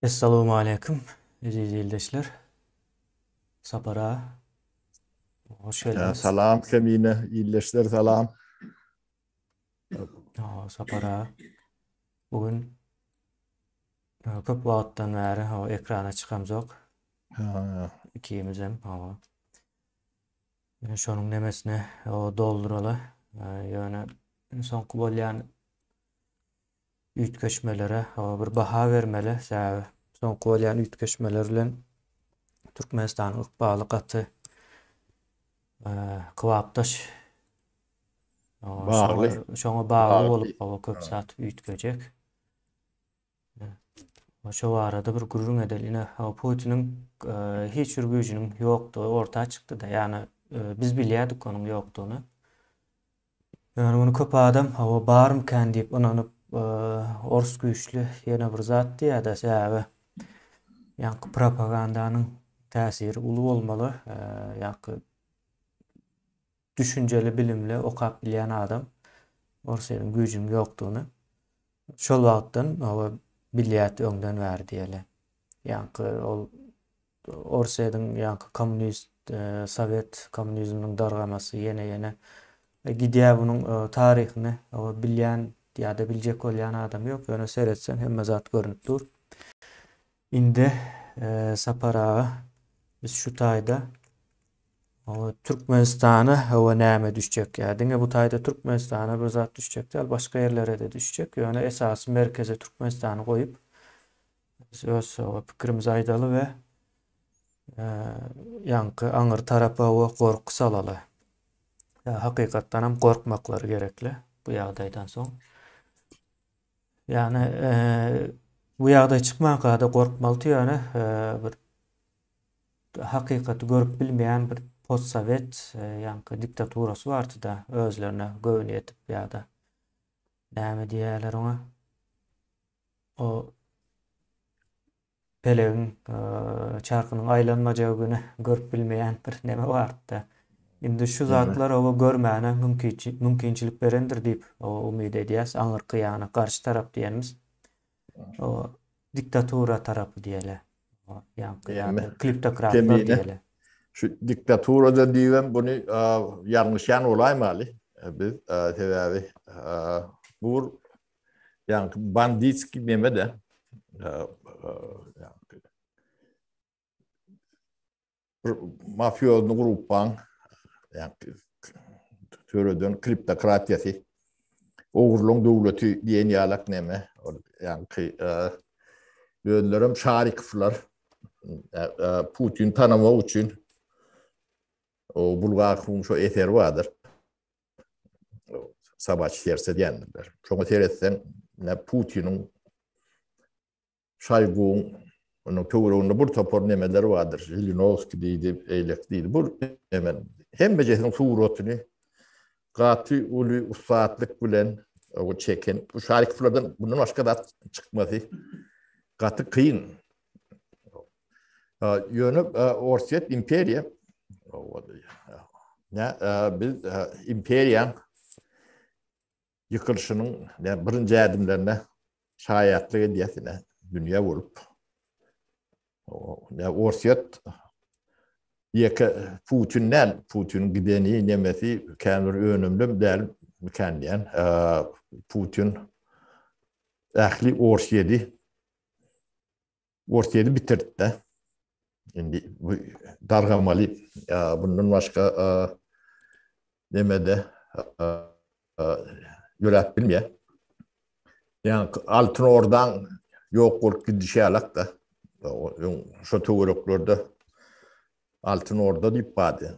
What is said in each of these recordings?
Essalawmaleýkim eziz ildeşler. Sapar aga hoş geldiňiz. Salam Kemine ildeşler salam. Sapar aga bu gün köp wagtdan bäri hawa ekrana çykamzok. Ikimizem hawa. Şonuň nemesine dolduraly. Ýöne soňky bolýan üýtgeşmelere bir baha bermeli. Sebäbi soňky bolýan üýtgeşmeler bilen Türkmenistanyň ykbaly gaty kybapdaş. Bagly. Şoňa bagly bolup köp zat üýtgejek. Şo barada bir gürrüň edeli. Ine, Putiniň hiç bir güýjüniň ýokdugy orta çykdy-da. Ýagny biz bilýärdik onuň ýokdugyny. Ýöne muny köp adam hawa barmykan diýip ynanyp, ors güýçli ýene bir zat diýýär-de, sebäbi ýaňky propagandanyň täsiri uly bolmaly. Ýaňky düşünjeli, bilimli, okap bilýän adam Orsýetiň güýjüniň ýokdugyny şol wagtdan hawa bilýärdi öňden bäri diýeli. Ýaňky ol Orsýetiň ýaňky kommunist, sowet kommunizminiň dargamasy ýene-ýene gidýär bunuň taryhyny bilýän ýa-da biljek bolýan adam ýok, ýöne seretseň hemme zat görnüp dur. Indi Sapar aga biz şu taýda Türkmenistana hawa näme düşjek ýa diňe bu taýda Türkmenistana bir zat düşjek däl, başga ýerlere-de düşjek, ýöne esasy merkeze Türkmenistany goýup Biz öz pikirimizi aýdaly we ýaňky aňyr tarapa we gorky salaly. Hakykatdan hem gorkmaklary gerekli bu ýagdaýdan soň. Ýagny bu ýagdaý çykmanka-da gorkmalydy ýöne bir hakykaty görüp bilmeýän bir postsowet ýaňky diktaturasy bardy-da özlerine göwni ýetip ýa-da näme diýýärler oňa? O pelegiň çarhynyň aýlanmajagy güni görüp bilmeýän bir neme bardy-da. Indi şu zatlar oba görmäne mümkinçilik berendir diýip umyt edýäs. Aňyrky ýagny garşy tarap diýenimiz o diktatura tarapy diýeli. Ýaňky ýa-da kleptokratlar diýeli. Şu diktaturada diýibem buny ýalňyşýan bolaýmaly biz sebäbi bu bir Ýaňky banditskiý neme-de. Bir mafiozny gruppaň ýaňky töreden kriptokratiýasy ogurlaň döwleti diýen ýalak neme. Ol ýaňky özlerem Şarikowlar Putin tanamak üçin o Bulgakowyň şo eseri bardyr. Sabaç serse diýendirler. Şoňa seretseň, ne Putiniň Şaýguň onuň töwereginde bir topar nemeler bardyr. Žilinowskiý diýdi, eýlek diýdi. Bu neme hemmejesiniň suratyny gaty uly ussatlyk bilen o çeken. Bu Şarikowlardan bundan başga zat çykmasy gaty kyn. Ýöne Orsýet imperiýa ne biz imperiýaň ýykylyşynyň birinji ädimlerine şaýatlyk edýäs ine dünýä bolup. Ne Orsýet ýeke Putin däl, Putiniň gideni nemesi kän bir önümlem däl mikan diýen. Putin ähli Orsýeti Orsýeti bitirdi-de. Indi bu dargamaly. Bundan başga nemede ýöräp bilmeýär. Ýa Altyn Ordaň ýok bolup gidişi ýalak-da. Öň şo töwereklerde Altyn Orda diýip bardy.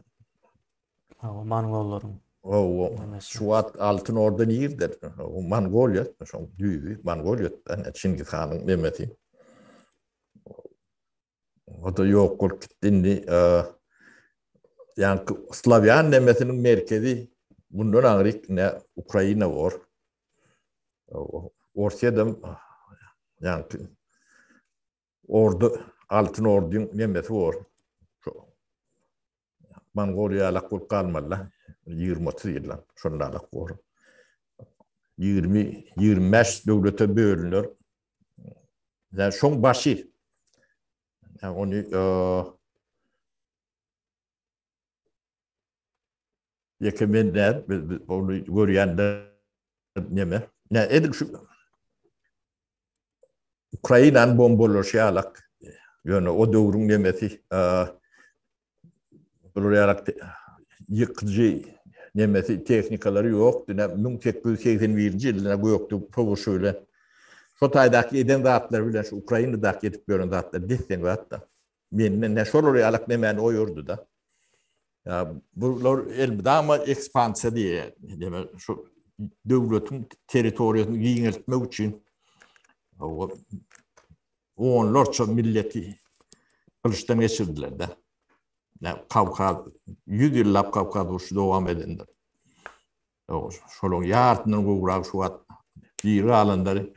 Hawa, mongollaryň. Hawa, şu wagt Altyn Orda nirde? Mongoliýa, şoň düýbi Mongoliýada, Çingiz hanyň nemesi. O-da ýok bolup gitdi indi. Ýaňky slawýan nemesiniň merkezi bundan aňryk ine Ukraina bor. Orsýedem ýaňky Orda, Altyn Ordyň nemesi bor. Mongoliýa ýalak bolup galmaly-da. 20-30 ýyldan şondalak bor. 20, 25 döwlete bölüner. Ýa şoň başy. Ony ýeke men däl, ony görýänler neme. Ne edil şu Ukrainany bombalaşy ýalak. Ýöne o döwrüň nemesi bular ýalak ýykyjy nemesi tehnikalary ýokdy. 1881-nji ýylda gökde PWŞ bilen şo taýdaky eden zatlary bilen şu Ukrainadaky edip ýören zatlary desseň zatda. Menden ne şolar ýalak nemäni oýurdy-da. Ýa bular elmydama ekspansiýa diýýär. Demek şu döwletiň territoriýasyny giňeltmek üçin onlarça milleti gylyçdan geçirdiler-de. Kawkaz 100 ýyllap Kawkaz urşy dowam edendir. Şolaryň ýarysyndan gowragy şu wagt diri galanlary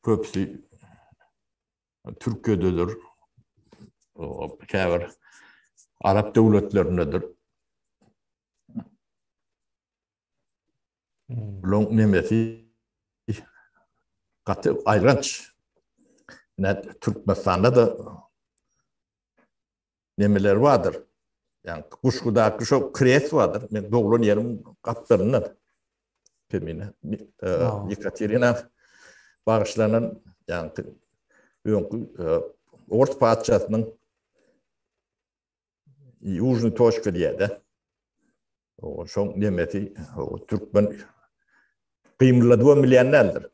köpüsi Türkiýededir, käbir arap döwletlerindedir. Bularyň nemesi gaty aýylganç. Ine Türkmenistanda-da nemeler bardyr. Ýagny Guşgudaky şo kres bardyr. Men doglan ýerim gapdalynda. Kemine Ýekaterina bagyşlanan ýagny öňki ors patyşasynyň Ýužnyý toçka diýýär-de. Şoň nemesi türkmen gymyldadybam bilýän däldir.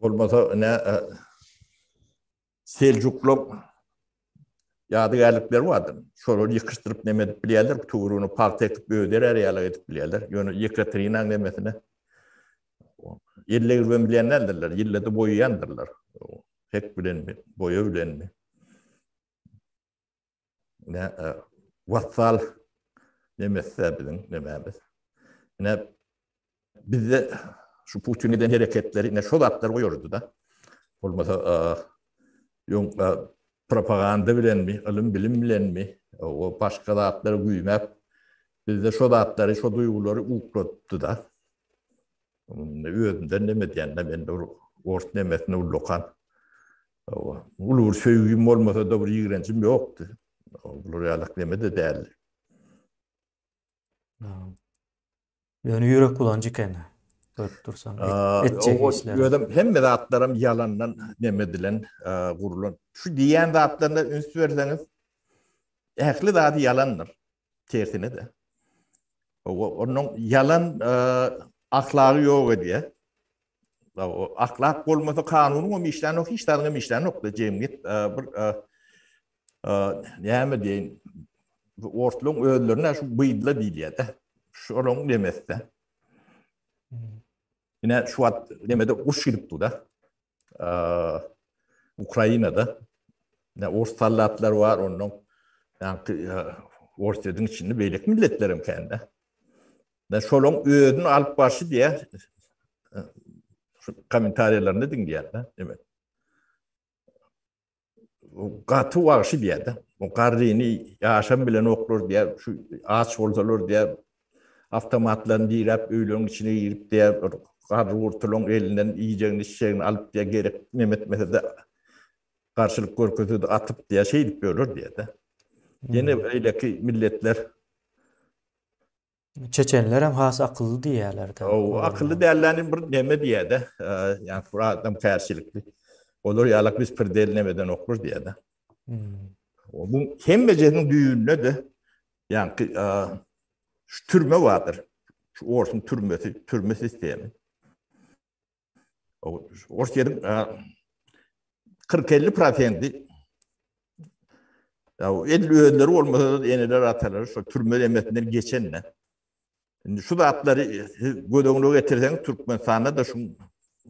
Bolmasa ne Seljuklar ýadygärlikleri bardyr. Şolary ýykyşdyryp neme edip bilýärler, töweregine pagta ekip öderer ýaly edip bilýärler. Ýöne Ýekaterinaň nemesine elle giribem bilýän däldirler, ýyllada boýaýandyrlar. Hek bilenmi, boýa bilenmi. Ne wassal nemesi biziň nemämiz. Ne bizde şu Putin eden hereketleri ne şo zatlar goýardy-da. Bolmasa ýoň propaganda bilenmi, ylym bilim bilenmi, o başga zatlary güýmäp bizde şo zatlary, şo duýgulary uklatdy-da. Özümden neme diýende men bir ors nemesine ullakan uly bir söýgim bolmasa-da bir ýigrenjim ýokdy. Bular ýalak neme-de däldi. Ýöne ýürek bulanjy eken. Görüp dursaň etjek işleri. Özem hemme zatlaram ýalandan neme edilen, gurulan. Şu diýýän zatlaryna üns berseňiz, ähli zady ýalandyr. Tersine-de. Onuň ýalan ahlagy ýok edýär. Ahlak bolmasa kanunyň hem işlänok, hiç zadyň hem işlänok-da jemgyýet bir näme diýeýin, orslaryň özlerine şu bydla diýilýär-de. Şolaryň nemesi-de. Ine şu wagt nemede uruş gidip dur-da. Ukrainada ne ors soldatlary bar, ondan ýaňky Orsýetiň içinde beýleki milletler hem kände. Ne şolaň özüni alyp barşy diýä şu kommentariýalaryny diňleýän-de, evet. Gaty wagşy diýýär-de. O garryny ýaşam bilenoklar diýýär, şu aç bolsalar diýýär, awtomatlaryny diräp öýleriň içine girip diýýär, bir garry gurtulaň elinden iýjegini içjegini alyp diýýär, gerek neme etmese-de garşylyk görkezse-de atyp diýýär, şeýdip ýörler diýýär-de. Ýene beýleki milletler Çeçenler hem has akylly diýýärler-de. O akylly dälläni bir neme diýýär-de, ýa bir adamkärçilikli. Olar ýalak biz pirdel nemeden oklar diýýär-de. Hmm. Bu hemmejesiniň düýbünde-de ýaňky şu türme bardyr. Şu orsuň türmesi, türme sistemi. Orsýetiň 40-50 prosenti edil özleri bolmasa da eneler atalary şu türme demesinden geçende. Indi şu zatlary siz göz öňüne getirseňiz Türkmenistanda da şu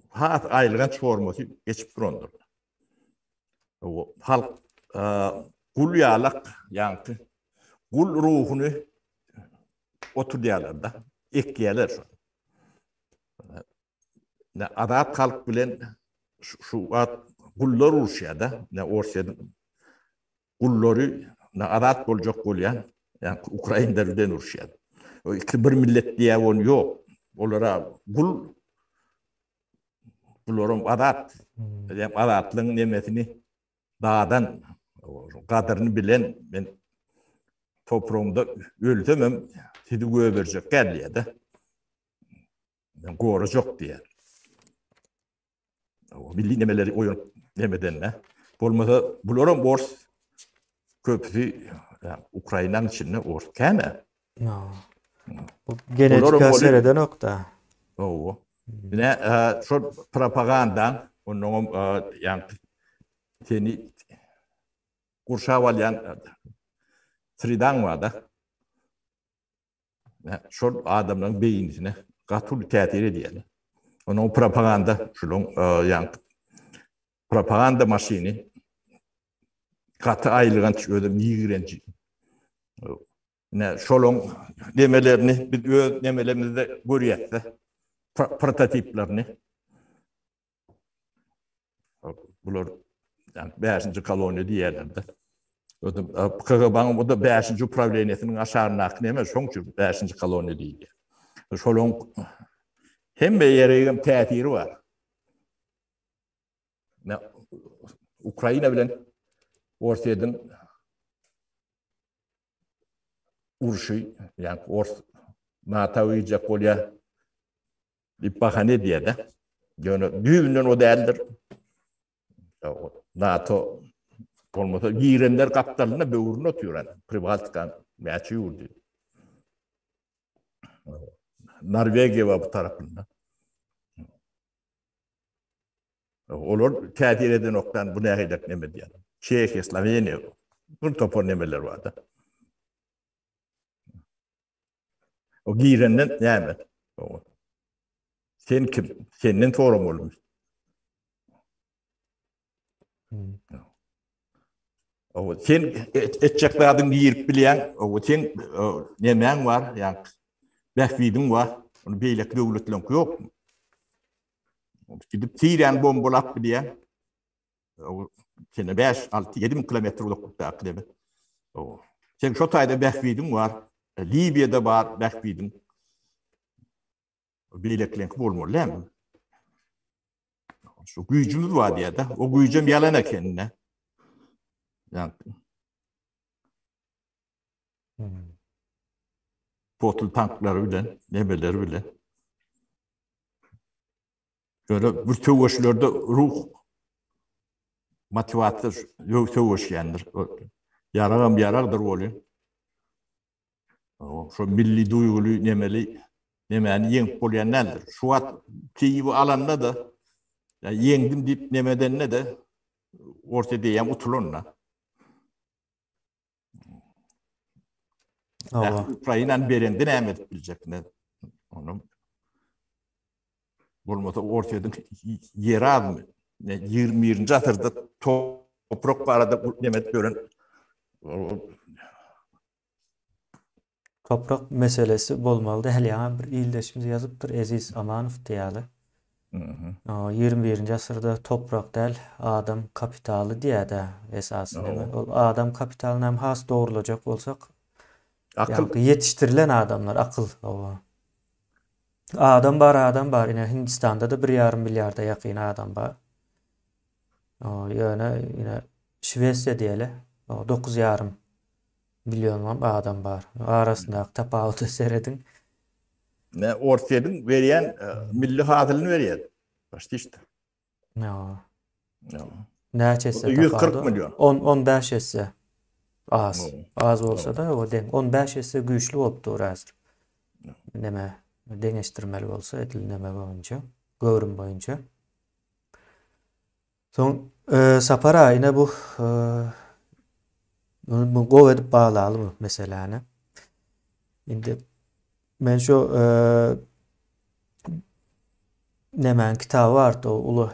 has aýylganç formasy geçip durandyr. O halk gul ýalak ýaňky gul ruhuny oturdýarlar da, ekýärler şu. Ne azat halk bilen şu wagt gullar uruşýar da, ne Orsýetiň gullary ne azat boljak bolýan, ýa ukrainler bilen uruşýar. O iki bir millet diýä on ýok. Olara gul. Bularam azat. Ýa azatlygyň nemesini dadan gadyryny bilen men topragymda ölsemem sizi göberjek däl diýýär-de. Men gorajak diýýär. Milli nemeleri oýanyp nemedende. Bolmasa bularam ors köpüsi Ukrainanyň içinde ors kän-ä. Bu genetika seredenok-da. Hawa. Ine, şol propagandaň, onnoňam ýaňky seni gurşap alýan sredaň bar-da. Şol adamlaryň beýnisine gaty uly täsir edýär. Onuň propaganda, şulaň ýaňky propaganda maşyny gaty aýylganç özem ýigrenji. Ine şolaň nemelerini biz öz nemelerimizde görýäs-de, prototiplerini. Bular yani 5-nji koloniýa diýerler-de. Özüm KGB-nyň bu da 5-nji uprawleniýesiniň aşagyndaky neme, şoň üçin 5-nji koloniýa diýilýär. Şolaň hemme ýere hem täsiri bar. Ne Ukraina bilen Orsýetiň urşy, ýa ors NATO girjek bolýar diýip bahana edýär-de. Ýöne düýbünden o däldir. NATO bolmasa girenler gapdalynda böwründe otyr. Pribaltikanyň näçe ýurdy. Norwegiýa bar bu tarapynda. Olar täsir edenokdan bu nähili neme diýýär. Çehiýa, Sloweniýa bir topar nemeler barda. O girenden näme? Sen kim? Senden soramaly. Hmm. O sen etjek zadyň girip bilýän, o sen nemäň bar, ýa bähbidiň bar. Ony beýleki döwletleriňki ýok. Gidip Siriýany bombalap bilýän. O sene 5, 6, 7 müň kilometr uzaklykdaky neme. O sen şo taýda bähbidiň bar. Liwiýada bar bähbidiň. Beýlekileňki bolmaly dälmi? Şu güýjümiz bar diýýär-de. O güýjem ýalan eken-de. Ýa Potul tanklary bilen, nemeleri bilen. Şöyle bir söweşlerde ruh motiwasiýa söweşýändir. Ýaragam ýaragdyr bolýar. Şo milli duýguly nemeli nemäni ýeňip bolýan däldir. Şu wagt Kiýewi alanda-da, ýeňdim diýip neme edende-de Orsýet eýýäm utulanda. Hawa. Ukrainany berende näme edip biljek? Ne? Onu bolmasa Orsýetiň ýeri azmy? 21-nji asyrda toprak barada neme edip ýören Toprak meselesi bolmaly däl ýaňa bir ildeşimiz ýazypdyr Eziz Amanow diýýäli. 21-nji asyrda toprak däl adam kapitaly diýýädä esasy neme. Ol adam kapitalyny hem has dogrulajak bolsak akyl ýetişdirilen adamlar akyl hawa. Adam bar adam bar ine Hindistanda-da bir ýarym milliarda ýakyn adam bar. Ýöne ine Şwesiýa diýeli dokuz ýarym Millionlap adam bar. Arasyndaky tapawuda serediň. Ne Orsýetiň berýän milli hasylyny berýär. Başda işte. Ýa. Näçe esse tapawudy? 140 million. 10 15 esse az. Az bolsa-da o deň. 15 esse güýçli bolup dur häzir. Neme deňeşdirmeli bolsa edil neme boýunça, göwrüm boýunça. Soň Sapar aga ine bu bu gowy edip baglaly bu meseläni. Indi men şu nemäň kitaby bardy o uly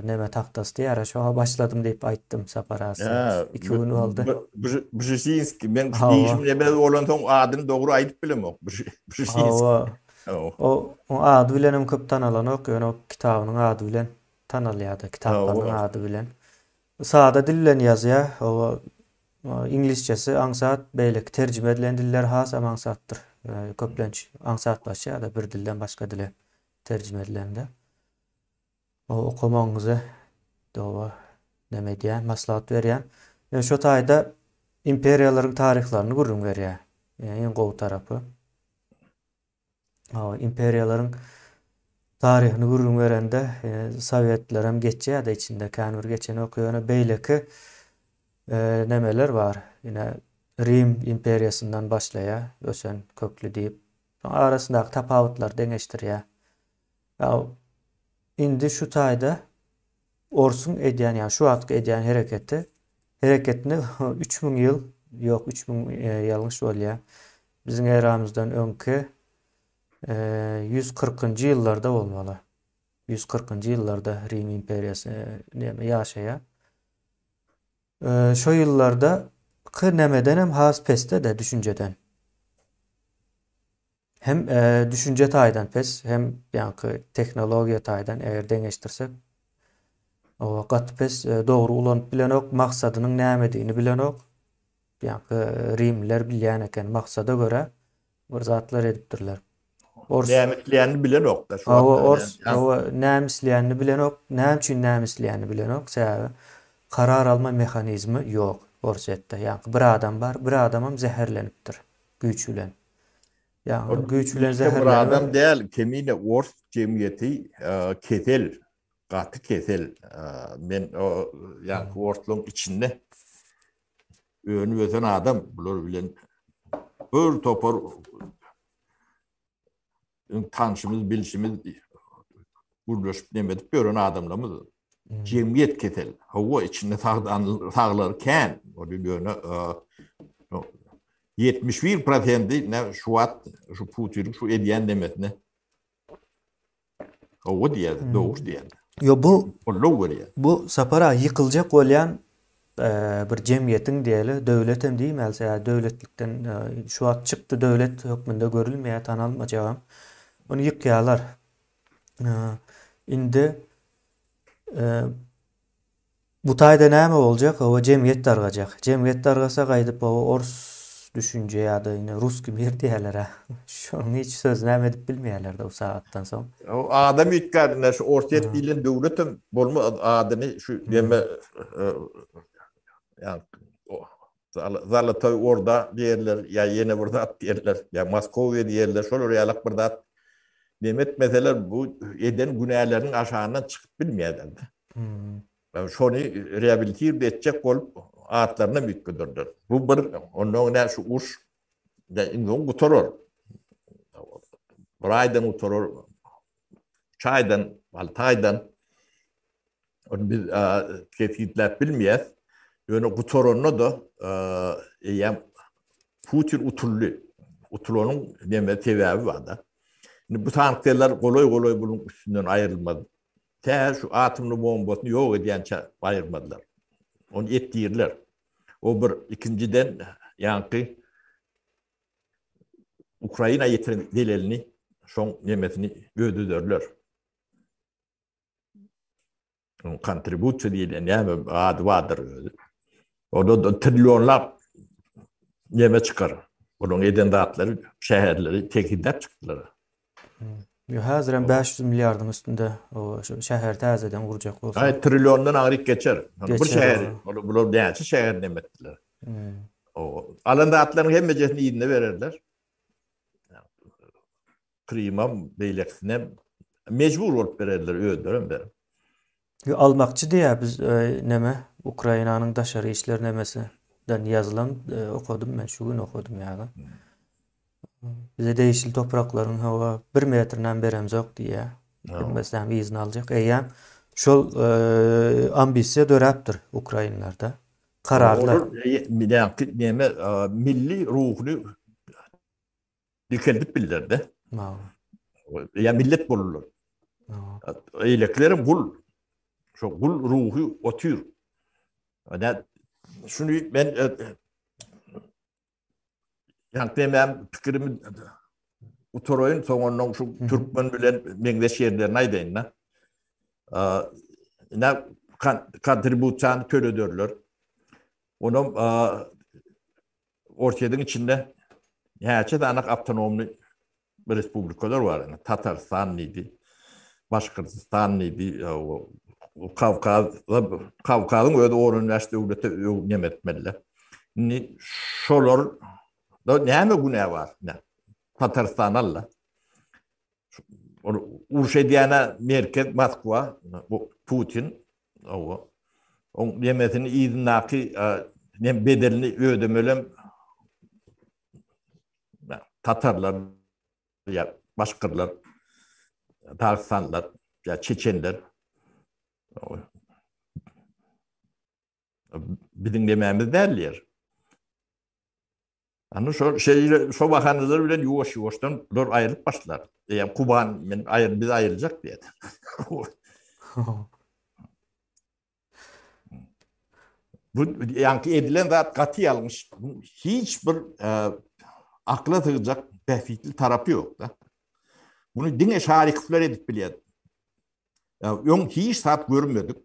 neme tagtasy diýýär şoňa başladym diýip aýtdym Sapar aga. Iki gün boldy. Brzezinski men diýişim neme bolansoň adyny dogry aýdyp bilemok. Brzezinski. Hawa. O ady bilenem köp tanalanok ýöne o kitabynyň ady bilen tanalýardy kitaplarynyň ady bilen. Sada dil bilen ýazýar. Oba iňlisçesi aňsat, beýleki terjime edilen diller hasam aňsatdyr. Köplenç aňsatlaşýar-da bir dilden başga dile terjime edilende. Okamagyňyzy doga neme edýän, maslahat berýän. Ýöne şo taýda imperiýalaryň taryhlaryny gürrüň berýär. Iň gowy tarapy. Imperiýalaryň taryhyny gürrüň berende sowetlerem geçýär-de içinde kän bir geçenok. Ýöne beýleki nemeler bar. Ine Rim imperiýasyndan başlaýar ösen kökli diýip. Soň arasyndaky tapawutlary deňeşdirýär. Ýa indi şu taýda orsuň edýän ýa şu wagtky edýän hereketi hereketini 3000 ýyl ýok 3000 ýalňyş bolýar. Biziň eramyzdan öňki 140-njy ýyllarda bolmaly. 140-njy ýyllarda Rim imperiýasy näme ýaşaýar. Şo ýyllarda ky nämeden hem has pesde-de düşünjeden. Hem düşünje taýdan pes, hem ýaňky tehnologiýa taýdan eger deňeşdirsek, o gaty pes, dogry ulanyp bilenok, maksadynyň nämedigini bilenok. Ýaňky rimliler bilýän eken, maksada görä bir zatlar edipdirler. Ors näme isleýänini bilenok-da şu wagt. Ors, hawa, näme isleýänini bilenok, näme üçin näme isleýänini bilenok, sebäbi karar alma mehanizmi ýok Orsýetde. Ýaňky bir adam bar, bir adamam zäherlenipdir güýç bilen. Ýagny güýç bilen zäherlenip. Bir adam däl, kemine ors jemgyýeti kesel, gaty kesel. Men ýaňky orslaryň içinde önüp ösen adam bular bilen bir topar tanşymyz, bilşimiz gürleşip neme edip ýören adamlarymyz. Jemgyýet kesel. Hawa, içinde sagdan saglar kän. Ol ýöne 71 prosendi ne şu wagt şu Putiniň şu edýän demesine hawa diýýär, dogry diýýär. Ýo bu goldaw berýär. Bu Sapar aga ýykyljak bolýan bir jemgyýetiň diýeli, döwletem diýmäli, sebäbi döwletlikden şu wagt çykdy, döwlet hökmünde görülmeýär, tanalmajagam. Ony ýykýarlar. Indi bu taýda näme boljak? Hawa, jemgyýet dargajak. Jemgyýet dargasa gaýdyp hawa ors düşünje ýa-da ine ruskiý mir diýerler-ä. Şonuň hiç sözüni hem edip bilmeýärler-de bu sagatdan soň. Adam üýtgär, ine şu Orsýet diýlen döwletem bolmaz adyny şu neme ýa Zolotoý Orda diýerler ýa ýene bir zat diýerler, ýa Moskowiýa diýerler, şolar ýalak bir zat neme etmeseler bu eden günäleriniň aşagyndan çykyp bilmeýärler-de. Şony reabilitirdi etjek bolup atlaryny hem üýtgederler. Bu bir, ondan ine şu uruş indi soň gutarar. Bir aýdan gutarar, üç aýdan, alty aýdan. Ony biz kesgitläp bilmeýäs. Ýöne gutaranda-da eýýäm Putin utuldy. Utulanyň neme sebäbi bar-da. Indi bu sanksiýalar golaý-golaý bunuň üstünden aýrylmaz. Tä şu atomly bombasyny ýok edýänçä aýyrmazlar. Ony etdirler. O bir, ikinjiden ýaňky Ukraina ýetiren zelelini şoň nemesini ödederler. Kontribusiýa diýilýän näme ady bardyr özi. Onda da trillionlap neme çykar. Onuň eden zatlary şäherleri tekizläp çykdylar. Ýo häzirem 500 milliardyň üstünde o şu şäher täzeden gurjak bolsa. Aý trilliondan aňryk geçer. Bir şäher, bular näçe şäher neme etdiler. O alan zatlaryň hemmejesini yzyna bererler. Krymam, beýlekisinem mejbur bolup bererler, özlerem berer. Ýo almakçy diýýär biz neme Ukrainanyň daşary işler nemesinden ýazylan okadym men şu gün okadym ýaly. Bize degişli topraklaryň hawa bir metrinem beremzok diýýär. Hemmesinem yzyna aljak. Eýýäm şol ambisiýa döräpdir ukrainlarda. Kararly. Olar neme milli ruhuny dikeldip bildiler-de. Ýa millet boldular. Eýlekilerem gul. Şo gul ruhy otyr. Ýa şuny men ýa men pikirimi gutaraýyn, soň ondan şu türkmen bilen meňzeş ýerlerini aýdaýyn-da. Ine kontribusiýany tölederler. Onam Orsýetiň içinde näçe sany awtonomny respublikalar bar indi. Tatarstan diýdi. Başgyrtystan diýdi, Kawkaz, Kawkazyň özi 15 döwlete neme etmeliler. Indi şolar da näme günä bar? Tatarstan alla. Ol uruş edýäne merkez Moskwa, bu Putin. Owa. Oň nemesini yzyndaky nem bedelini ödemelem tatarlar ýa başgyrlar, dagystanlylar ýa çeçenler. Biziň nemämiz däl diýer. Any şo şeýle şo bahanalar bilen ýuwaş-ýuwaşdan bular aýrylyp başlar. Eýýäm Kuban men aýyr biz aýryljak diýýär. Bu ýaňky edilen zat gaty ýalňyş. Hiç bir e, akla sygjak bähbitli tarapy ýok-da. Bunu diňe Şarikowlar edip bilýär. Öň hiç zat görmedik.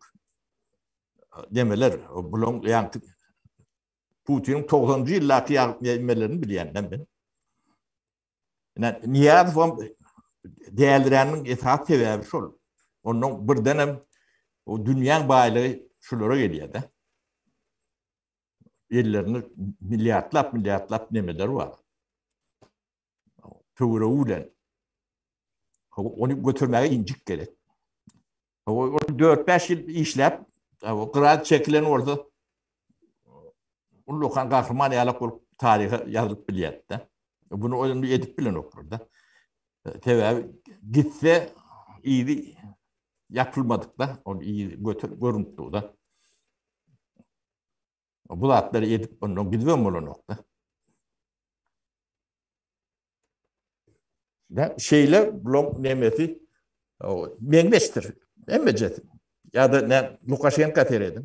Demeler, bulaň ýaňky Putiniň 90-njy ýyldaky ýagdaýlaryny bilýän men. Ine, Nyýazowam däliräniniň esasy sebäbi şol. Ondan birdenem o dünýäň baýlygy şulara gelýär-de. Ellerinde milliardlap milliardlap nemeler bar. Töweregi bilen. Ony götermäge injik gerek. Ol 4-5 ýyl işläp, gyra çekilen bolsa, ullakan gahryman ýalak bolup taryha ýazylyp bilýärdi-de. Bunu ol edip bilenoklar-da. Sebäbi gitse yzy ýapylmadyk-da, ol yzy götür görünip dur-da. Bu zatlary edip ondan gidibem bolanok-da. Şeýle bulaň nemesi meňzeşdir. Hemmejesi. Ýa-da ne Lukaşenka serediň.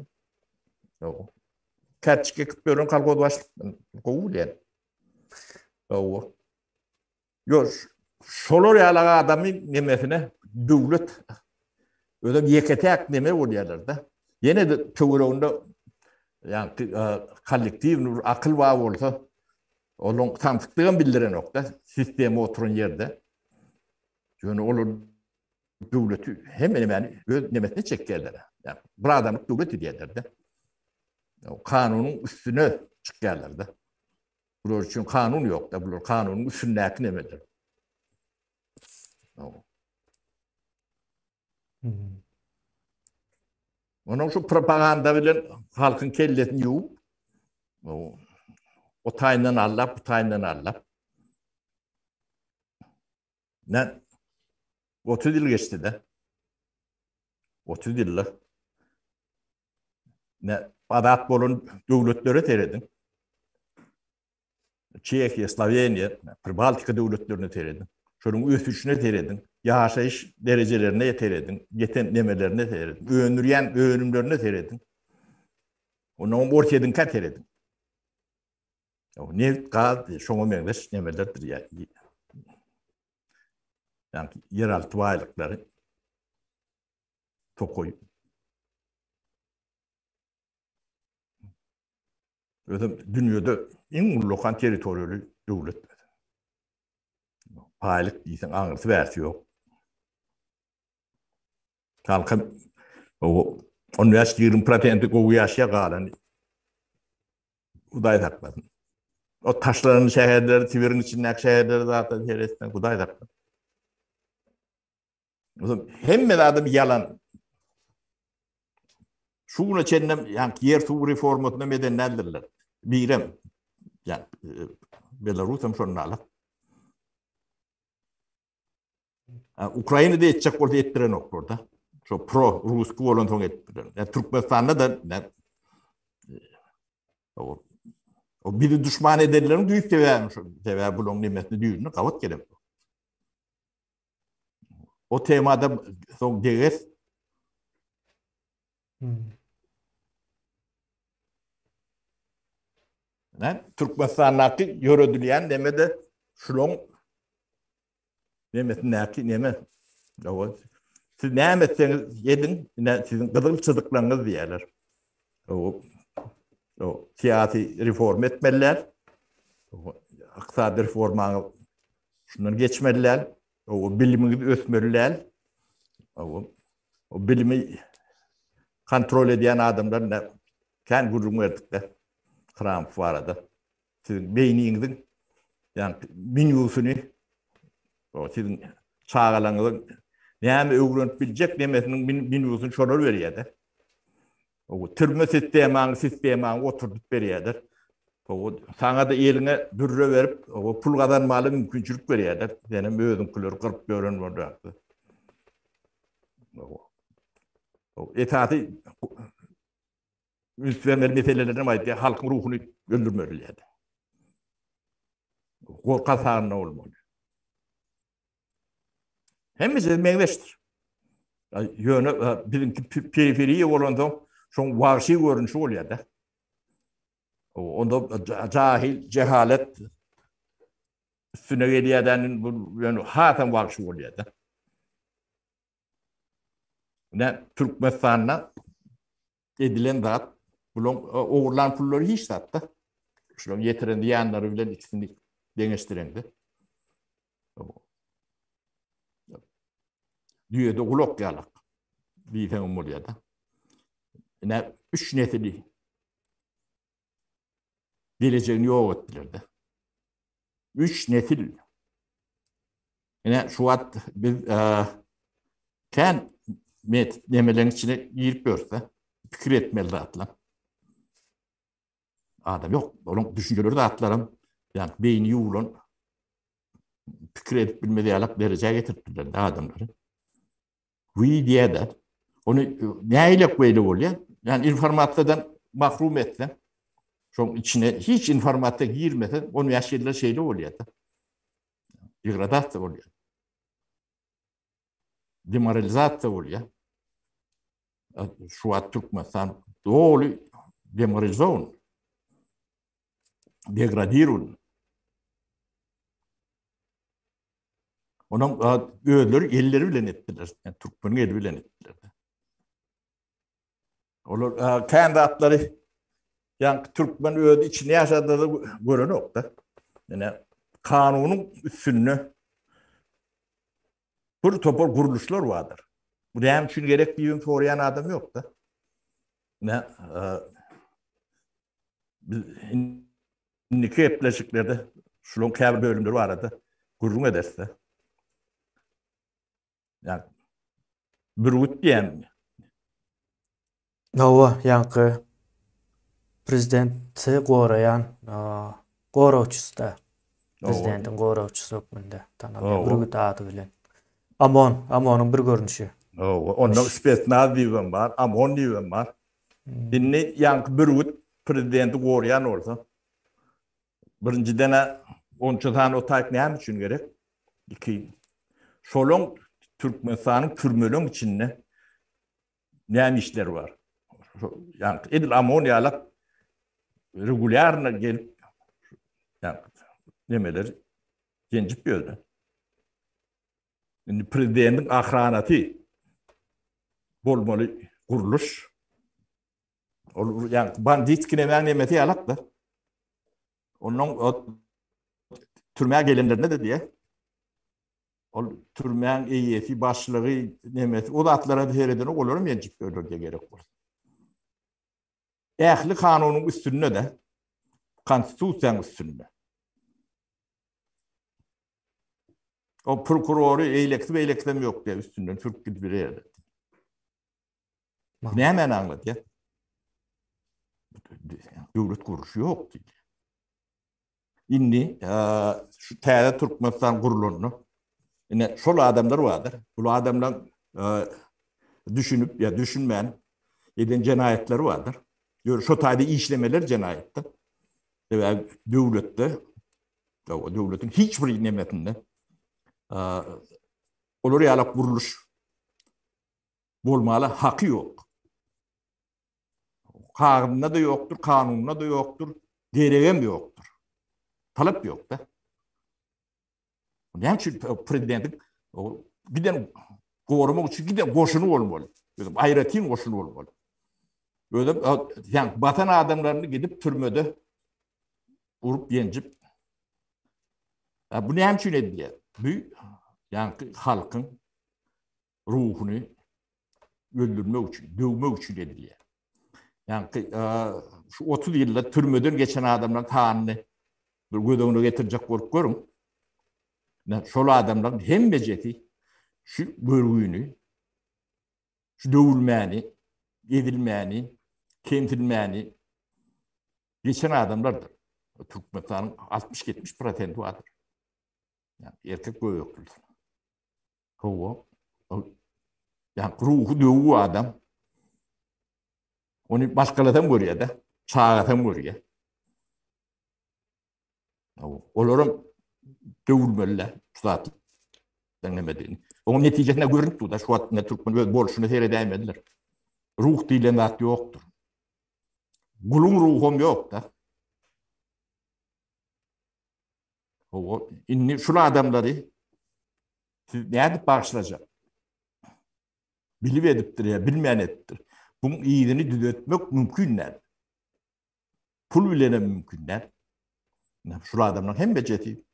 Kerçik ekip ýören kolhoz başlyk gowy bilýän. Hawa. Ýok, şolar ýaly adamy nemesine döwlet özem ýeke-täk neme bolýarlar-da. Ýene-de töwereginde ýa kollektiw akyl bar bolsa, Olaň samsyklygam bildirenok-da, sistema oturan ýerde. Ýöne olar döwleti hemme nemäni öz nemesine çekýärler. Ýa bir adamlyk döwlet edýärler-de. Kanunyň üstüne çykýarlar-da. Bular üçin kanun ýok-da, bular kanunyň üstündäki nemeler. Onuň şu propaganda bilen halkyň kellesini ýuwup, o taýyndan allap, bu taýyndan allap. Ne 30 ýyl geçdi de. 30 ýylda. Ne azat bolan döwletlere serediň. Çehiýa, Sloweniýa, Pribaltika döwletlerine serediň. Şolaryň ösüşine serediň, ýaşaýyş derejelerine serediň, ýeten nemelerine serediň, öndürýän önümlerine serediň. Ondan hem Orsýetiňkä serediň. Neft, gaz, şoňa meňzeş nemelerdir ýa. Ýagny ýeralty baýlyklary tokaý. Özem dünýede iň ullakan territoriýaly döwlet. Baýlyk diýseň aňyrsy bärsi ýok. Halkam o 15-20 prosenti gowy ýaşaýar galany Hudaý saklasyn. O taşlanan şäherleri, Sibiriň içindäki şäherleri zatlar seretseň Hudaý saklasyn. Hemme zadam ýalan. Şu güne çenlem ýa ýer suw reformasyny eden däldirler. Birem. Ýa e, Belarus hem şonda ala. Ukrainada etjek bolsa etdirenoklar da. Şo pro ruski bolan soň etdiler. Ýa Türkmenistanda da ne o, o bizi düşman edenleriň düýp sebäbi şo. Sebäbi bularyň nemesini düýbüne gabat gelen. O temada soň deges. Hmm. Ne? Türkmenistandaky ýöredilýän neme de şulaň nemesindäki neme. Ýa siz näme etseňiz ediň, ine siziň gyzyl çyzyklaryňyz diýýärler. O, o syýasy reforma etmeliler. Ykdysady reformaňyz Şundan geçmeli däl. O bilimiňiz ösmeli däl. O bilimi kontrol edýän adamlar ne kän gürrüň berdik-de Hramow barada. Siziň beýniňiziň ýagny menýusyny o siziň çagalaryňyzyň näme öwrenip biljek nemesiniň menýusyny şolar berýär-de. O türme sistemaňy sistemaňy oturdyp berýärler. O saňa-da eliňe dürre berip, o pul gazanmaly mümkinçilik berýärler. Senem özüňkileri gyryp ýören bolýarsyň. O esasy üns bermeli meselelerden aýdýar, halkyň ruhuny öldürmeli diýýär. Gorka sagynda bolmaly. Hemmesi meňzeşdir. Ýöne biziňki periferiýa bolansoň, şoň wagşy görnüşi bolýar-da. Onda jahil, jehalet üstüne gelýär-de, bu ýöne hasam wagşy bolýar-da. Ine, Türkmenistanda edilen zat, bulaň ogurlan pullary hiç zatda. Şularyň ýetiren zyýanlary bilen ikisini deňeşdireňde. Düýede gulak ýalak diýseňem bolýar-da. Ine, üç nesili gelejegini ýok etdiler-de. Üç nesil. Ine şu wagt biz kän met nemeleň içine girip ýörüs-de, pikir etmeli zatlar. Adam ýok, olaň düşünjeleri zatlaram, ýagny beýni ýuwulan pikir edip bilmez ýalak derejä getiripdirler adamlary. Wiý diýýär-de. Ony nähilek beýle bolýar? Ýagny informasiýadan mahrum etseň, şoň içine hiç informasiýa girmese, 15 ýylda şeýle bolýar-da. Degradasiýa bolýar. Demoralizasiýa bolýar. Şu wagt Türkmenistan doly demoralizowan. Degradirun. Onuň özleri elleri bilen etdiler. Yani türkmeniň eli bilen etdiler. Olar kän zatlary ýa türkmen öz içinde ýaşanda da görenok da. Ýöne kanunyň üstünde bir topar gurluşlar bardyr. Bu näme üçin gerek diýip soraýan adam ýok da. Ne biz Indiki gepleşiklerde şularyň käbir bölümleri barada gürrüň ederis-de. Ýa bürgüt diýen. Hawa, ýaňky prezidenti goraýan goragçysy-da. Prezidentiň goragçysy hökmünde tanalýar bürgüt ady bilen. OMON, OMON-yň bir görnüşi. Hawa, onda spesnaz diýibem bar, OMON diýibem bar. Indi ýaňky bürgüt prezidenti goraýan bolsa, birinjiden-ä onça sany otaýyk näme üçin gerek? Iki, şolaň Türkmenistanyň türmeleň içinde näme işleri bar? Ýaňky edil OMON ýalak regulýarno gelip ýaňky nemeler ýenjip ýördi. Indi prezidentiň ahranasy bolmaly gurluş. Ol ýa banditski nemäň nemesi ýalak-da. Ondan türmä gelenlerinde de diýe. Ol türmäň eýesi, başlygy, nemesi, o zatlara seredenok, olaram ýenjip ýörler diýe gerek bolsa. Ähli kanunyň üstünde-de, konstitusiýanyň üstünde. O prokurory eýlekisi beýlekisem ýok diýip üstünden sürüp gidiberýärler. Nämäni aňladýar? Döwlet gurluşy ýok diýilýär. Indi şu täze Türkmenistan gurlanda ine şol adamlar bardyr. Bu adamlar düşünip ýa düşünmän eden jenaýatlary bardyr. Ýöne şo taýda işlemeler jenaýatdyr. Sebäbi döwletde döwletiň hiç bir nemesinde olar ýaly gurluş bolmaly haky ýok. Kagyzynda-da ýokdur, kanunda-da ýokdur, geregem ýokdur. Talap ýok-da. Näme üçin prezidentiň giden goramak üçin giden goşuny bolmaly? Özem aýratyn goşun bolmaly. Özem ýa basan adamlaryny gidip türmede urup ýenjip Bu näme üçin edilýär? Bu ýaňky halkyň. ruhuny öldürmek üçin, döwmek üçin edilýär. Ýagny şu 30 ýylda türmeden geçen adamlaryň sanyny bir göz öňüne getirjek bolup görüň. Şol adamlaryň hemmejesi şu görgüni, şu döwülmäni, ezilmäni, kemsilmäni geçen adamlardyr. Türkmenistanyň 60-70 prosenti bardyr. Ýagny erkek göbeklidir. Hawa. Ýagny ruhy döwük adam. Ony başgalasam görýär-de, çagasam görýär. Olaram döwülmeli-de şu zat. Näme Onuň netijesinde görünip dur-da, şu wagt ine türkmen öz bolşuna seredäýmediler. Ruh diýlen zat ýokdur. Guluň ruham ýok-da. Hawa, indi şul adamlary siz nädip bagyşlajak? Bilip edipdir ýa bilmän edipdir. Buň yzyny düzetmek mümkin däl. Pul bilen hem mümkin däl. Şul adamlaryň hemmejesi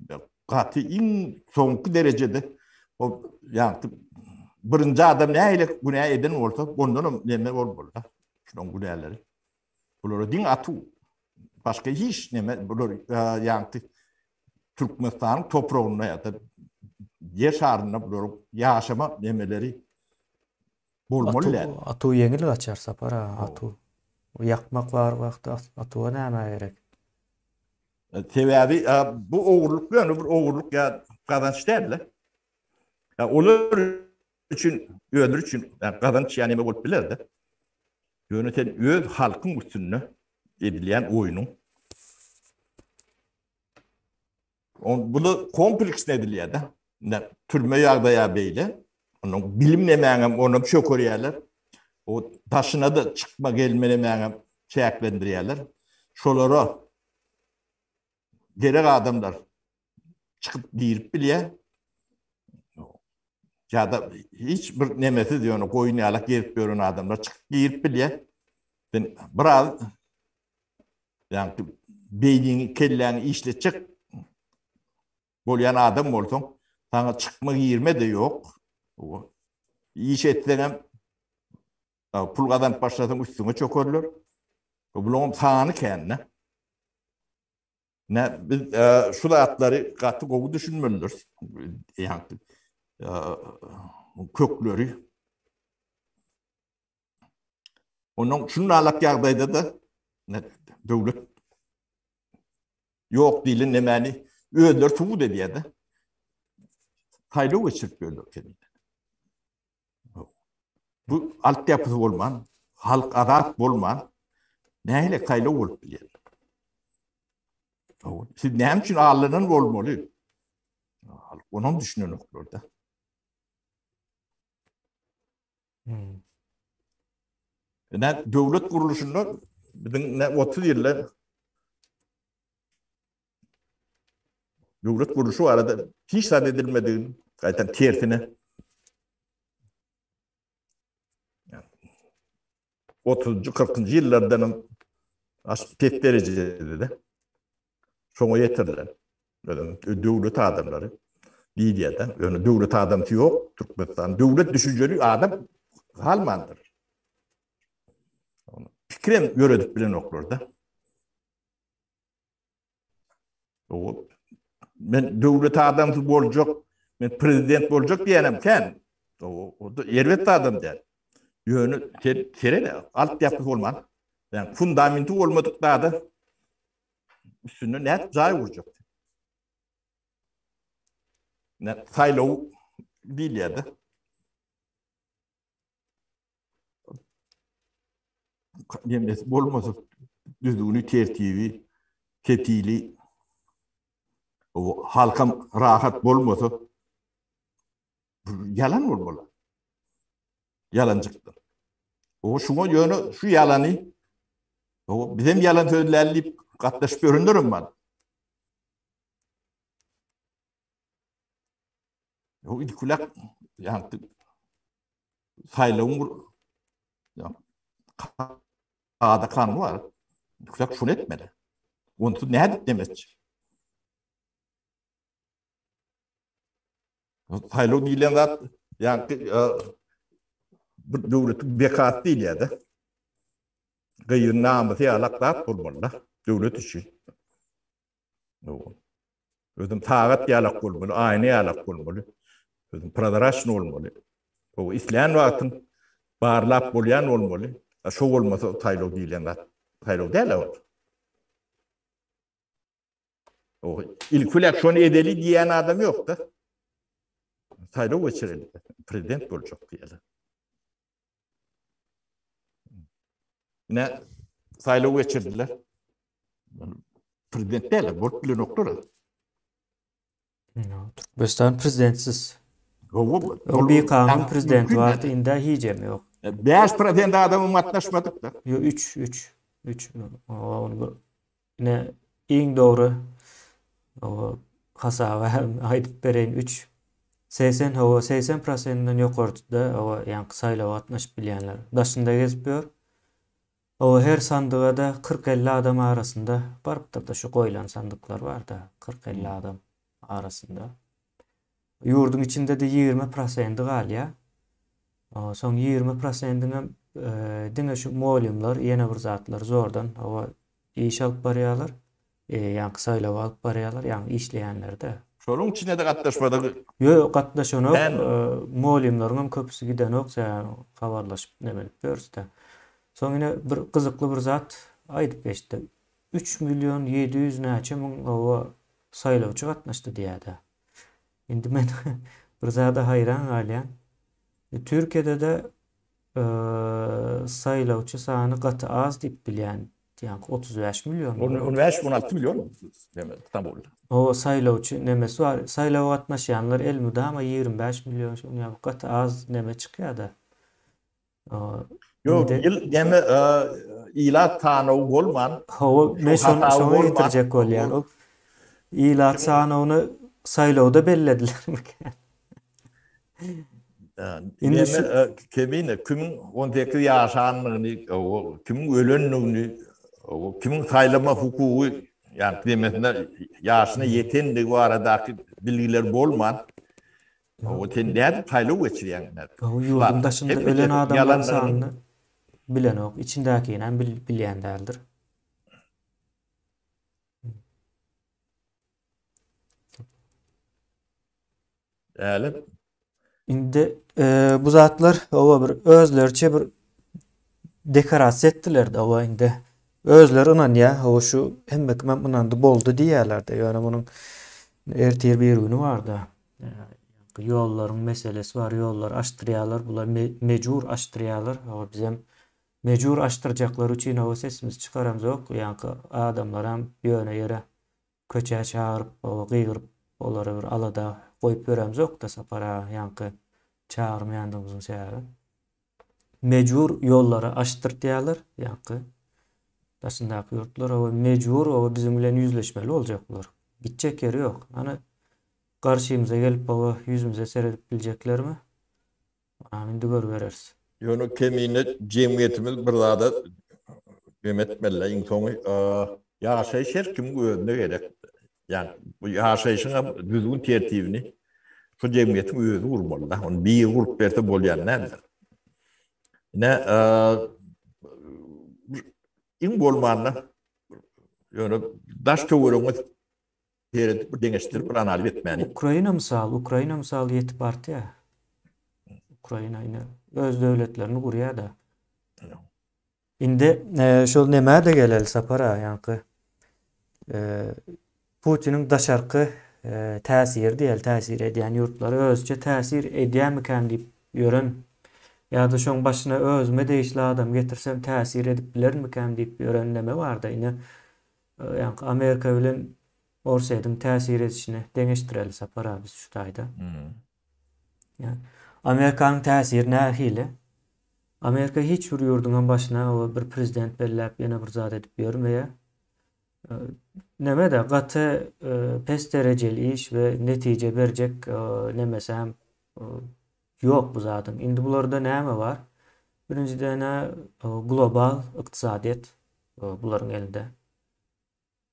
gaty iň soňky derejede o ýagty birinji adam nähili günä eden bolsa, ondan hem neme bolmaly-da. Şunuň günäleri. Bulara diň atuw. Başga hiç neme bular ýagty Türkmenistanyň topragynda ýa-da ýer şarynda bularyň ýaşama nemeleri bolmaly däl. Atuw ýeňil gaçar Sapar aga, atuw. Ýakmak bar wagty atuwa nämä gerek? Sebäbi bu ogurlyk ýöne bir ogurlyk ýa gazanç däl-de. Olar üçin, özleri üçin gazanç ýa neme bolup biler-de. Ýöne sen öz halkyň üstünde edilýän oýnuň On bu da kompleksli edilýär-de. Ine, türme ýagdaýa beýle. Onuň bilim nemäňem onam çökerýärler. O daşyna-da çykma gelme nemäňem çäklendirýärler. Şolara gerek adamlar çykyp girip bilýär. Ýa-da hiç bir nemesiz ýöne goýun ýalak gezip ýören adamlar çykyp girip bilýär. Sen biraz ýagny beýniňi, kelläňi işletjek bolýan adam bolsaň, saňa çykma girme-de ýok. Iş etseňem pul gazanyp başlasaň üstüňe çökerler. Bularyň sany kän-de. Ne biz şu zatlary gaty gowy düşünmelidiris. Ýagny kökleri. Onuň şunalak ýagdaýda da döwlet ýok diýlen nemäni özleri subut edýär-de. Saýlaw geçirip ýörler kemine. Bu altyapysy bolman, halk azat bolman nähili saýlaw bolup bilýär? Siz näme üçin aldanan bolmaly? Halk onam düşünenoklar-da. Hmm. Ne döwlet gurluşynda biziň ne 30 ýylda döwlet gurluşy barada hiç zat edilmedigini, gaýtam tersine 30-njy, 40-njy ýyllardan hem pes derejede şoňa ýetirilen. Döwlet adamlary diýilýär-de. Ýöne döwlet adamsy ýok Türkmenistan. Döwlet düşünjeli adam galmandyr. Pikirem ýöredip bilenoklar-da. Men döwlet adamsy boljak, men prezident boljak diýenem kän. O erbet adam däl. Ýöne sen seret, altyapysy bolman, ýagny fundamenti bolmadyk zada üstünde nädip jaý gurjak? Ne saýlaw diýilýär-de. Nemesi bolmasa düzgüni, tertibi, kepili o halkam rahat bolmasa ýalan bolmaly. Ýalanjykdyr. O şuňa ýöne şu ýalany o bizem ýalan sözläli diýip gatnaşyp ýörenlerem bar. O ilk bilen ýa saýlawyň bir kada kanuny bar. Ilk şuny etmeli. Onsuz nädip demetjek? Saýlaw diýlen zat, ýagny e, Bir döwletiň bekasy diýilýär-de. Gyzyň namysy ýalak zat bolmaly-da döwlet üçin. Özüm sagat ýalak bolmaly, aýna ýalak bolmaly. Özüm prozraçny bolmaly. O islän wagtyň barlap bolýan bolmaly. A şo bolmasa saýlaw diýilýän zat saýlaw däl ol. O ilki bilen şony edeli diýen adam ýok-da. Saýlaw geçireli. Prezident boljak diýýärler. Ine saýlaw geçirdiler. Prezident däl, bolup bilenoklar. Türkmenistan prezidentsiz. Öň bir kanun prezidenti bardy, indi hijem ýok. 5% adamyň gatnaşmadyk da. Ýok, 3, 3. 3. Ony bir ine iň dogry o hasaby hem aýdyp bereýin 3. 80 hawa 80 prosentinden ýokarda hawa ýaňky saýlawa gatnaşyp bilýänler. Daşynda gezip ýör. Hawa her sandyga-da 40-50 adam arasynda barypdyr-da şu goýlan sandyklar bar-da 40-50 adam arasynda. Ýurduň içinde-de 20 prosenti galýar. Soň 20 prosentiňem diňe şu mugallymlar ýene bir zatlar zordan hawa iş alyp barýarlar. Ýaňky saýlaw alyp barýarlar, ýaňy işleýänler-de. Şolaryň içinde-de gatnaşmadyk. Ýok, gatnaşanok. Mugallymlaryň hem köpüsi gidenok, sebäbi habarlaşyp neme edip ýörüs-de. Soň ýene bir gyzykly bir zat aýdyp geçdi. 3 million 700 näçe müň hawa saýlawçy gatnaşdy diýýär-de. Indi men bir zada haýran galýan. Türkiýede-de saýlawçy sany gaty az diýip bilýän. Ýaňky 35 million. 15, 16 million Stambulda. O saýlawçy nemesi bar. Saýlawa gatnaşýanlar elmydama 25 million şoň ýaly gaty az neme çykýar-da. Ýok, ýyl neme ilat sanawy bolman. Hawa, men şony şoňa getirjek bolýan. Ol ilat sanawyny saýlawda belledilermikä? Indi şu kemine kimiň 18 ýaşandygyny, kimiň ölendigini, kimiň saýlama hukugy, ýagny nemesine ýaşyna ýetendigi baradaky bilgiler bolman, O sen nädip saýlaw geçirýäň nädip? O ýurduň daşynda ölen adamlaryň sanyny bilenok, içindäkini hem bilýän däldir. Däli. Indi e, bu zatlar owa bir özleriçe bir dekorasiýa etdiler-de owa indi. Özleri ynanýar, owa şu hemme kimem ynandy boldy diýýärler-de. Ýöne munuň ertir bir güni bar-da. Ýollaryň meselesi bar, ýollary açdyrýarlar, bular mejbur açdyrýarlar. Hawa bizem mejbur açdyrjaklary üçin hawa sesimizi çykaramzok. Ýaňky adamlaram ýöne ýere köçä çagyryp, hawa gygyryp olary bir alada goýup ýöremzok-da Sapar aga ýaňky çagyrmaýandygymyzyň sebäbi. Mejbur ýollary açdyrtýarlar ýaňky daşyndaky ýurtlar hawa mejbur hawa biziň bilen ýüzleşmeli boljaklar. Gitjek ýeri ýok. Hany Garşymyza gelip baba ýüzümize seredip biljeklermi? Onam indi görübereris. Ýöne kemine jemgyýetimiz bir zada neme etmeli iň soňy ýaşaýyş her kimiň özüne gerek. Ýagny bu ýaşaýşyň hem düzgün tertibini şu jemgyýetiň özi gurmaly da. Ony biri gurup berse bolýan däldir. Ine iň bolmanda ýöne daş töweregiňe seredip bir deňeşdirip bir analiz etmäni. Ukraina mysal, Ukraina mysal ýetip artýar. Ukraina ine öz döwletlerini gurýar-da. Indi e, şol nämä-de geleli Sapar aga, ýaňky e, Putiniň daşarky e, täsiri diýeli, täsir edýän ýurtlara özüçe täsir edýärmikän diýip ýören ýa-da şoň başyna özüme degişli adam getirsem täsir edip bilermikäm diýip ýören neme bar-da ine Ýaňky Amerika bilen Orsýetiň täsir edişini deňeşdireli Sapar abi biz şu taýda. Amerikanyň täsiri nähili? Amerika hiç bir ýurduň hem başyna bir prezident belläp ýene bir zat edip ýörmeýär. Neme-de gaty pes derejeli iş we netije berjek nemesi hem ýok bu zadyň. Indi bularda näme bar? Birinjiden-ä global ykdysadyýet bularyň elinde.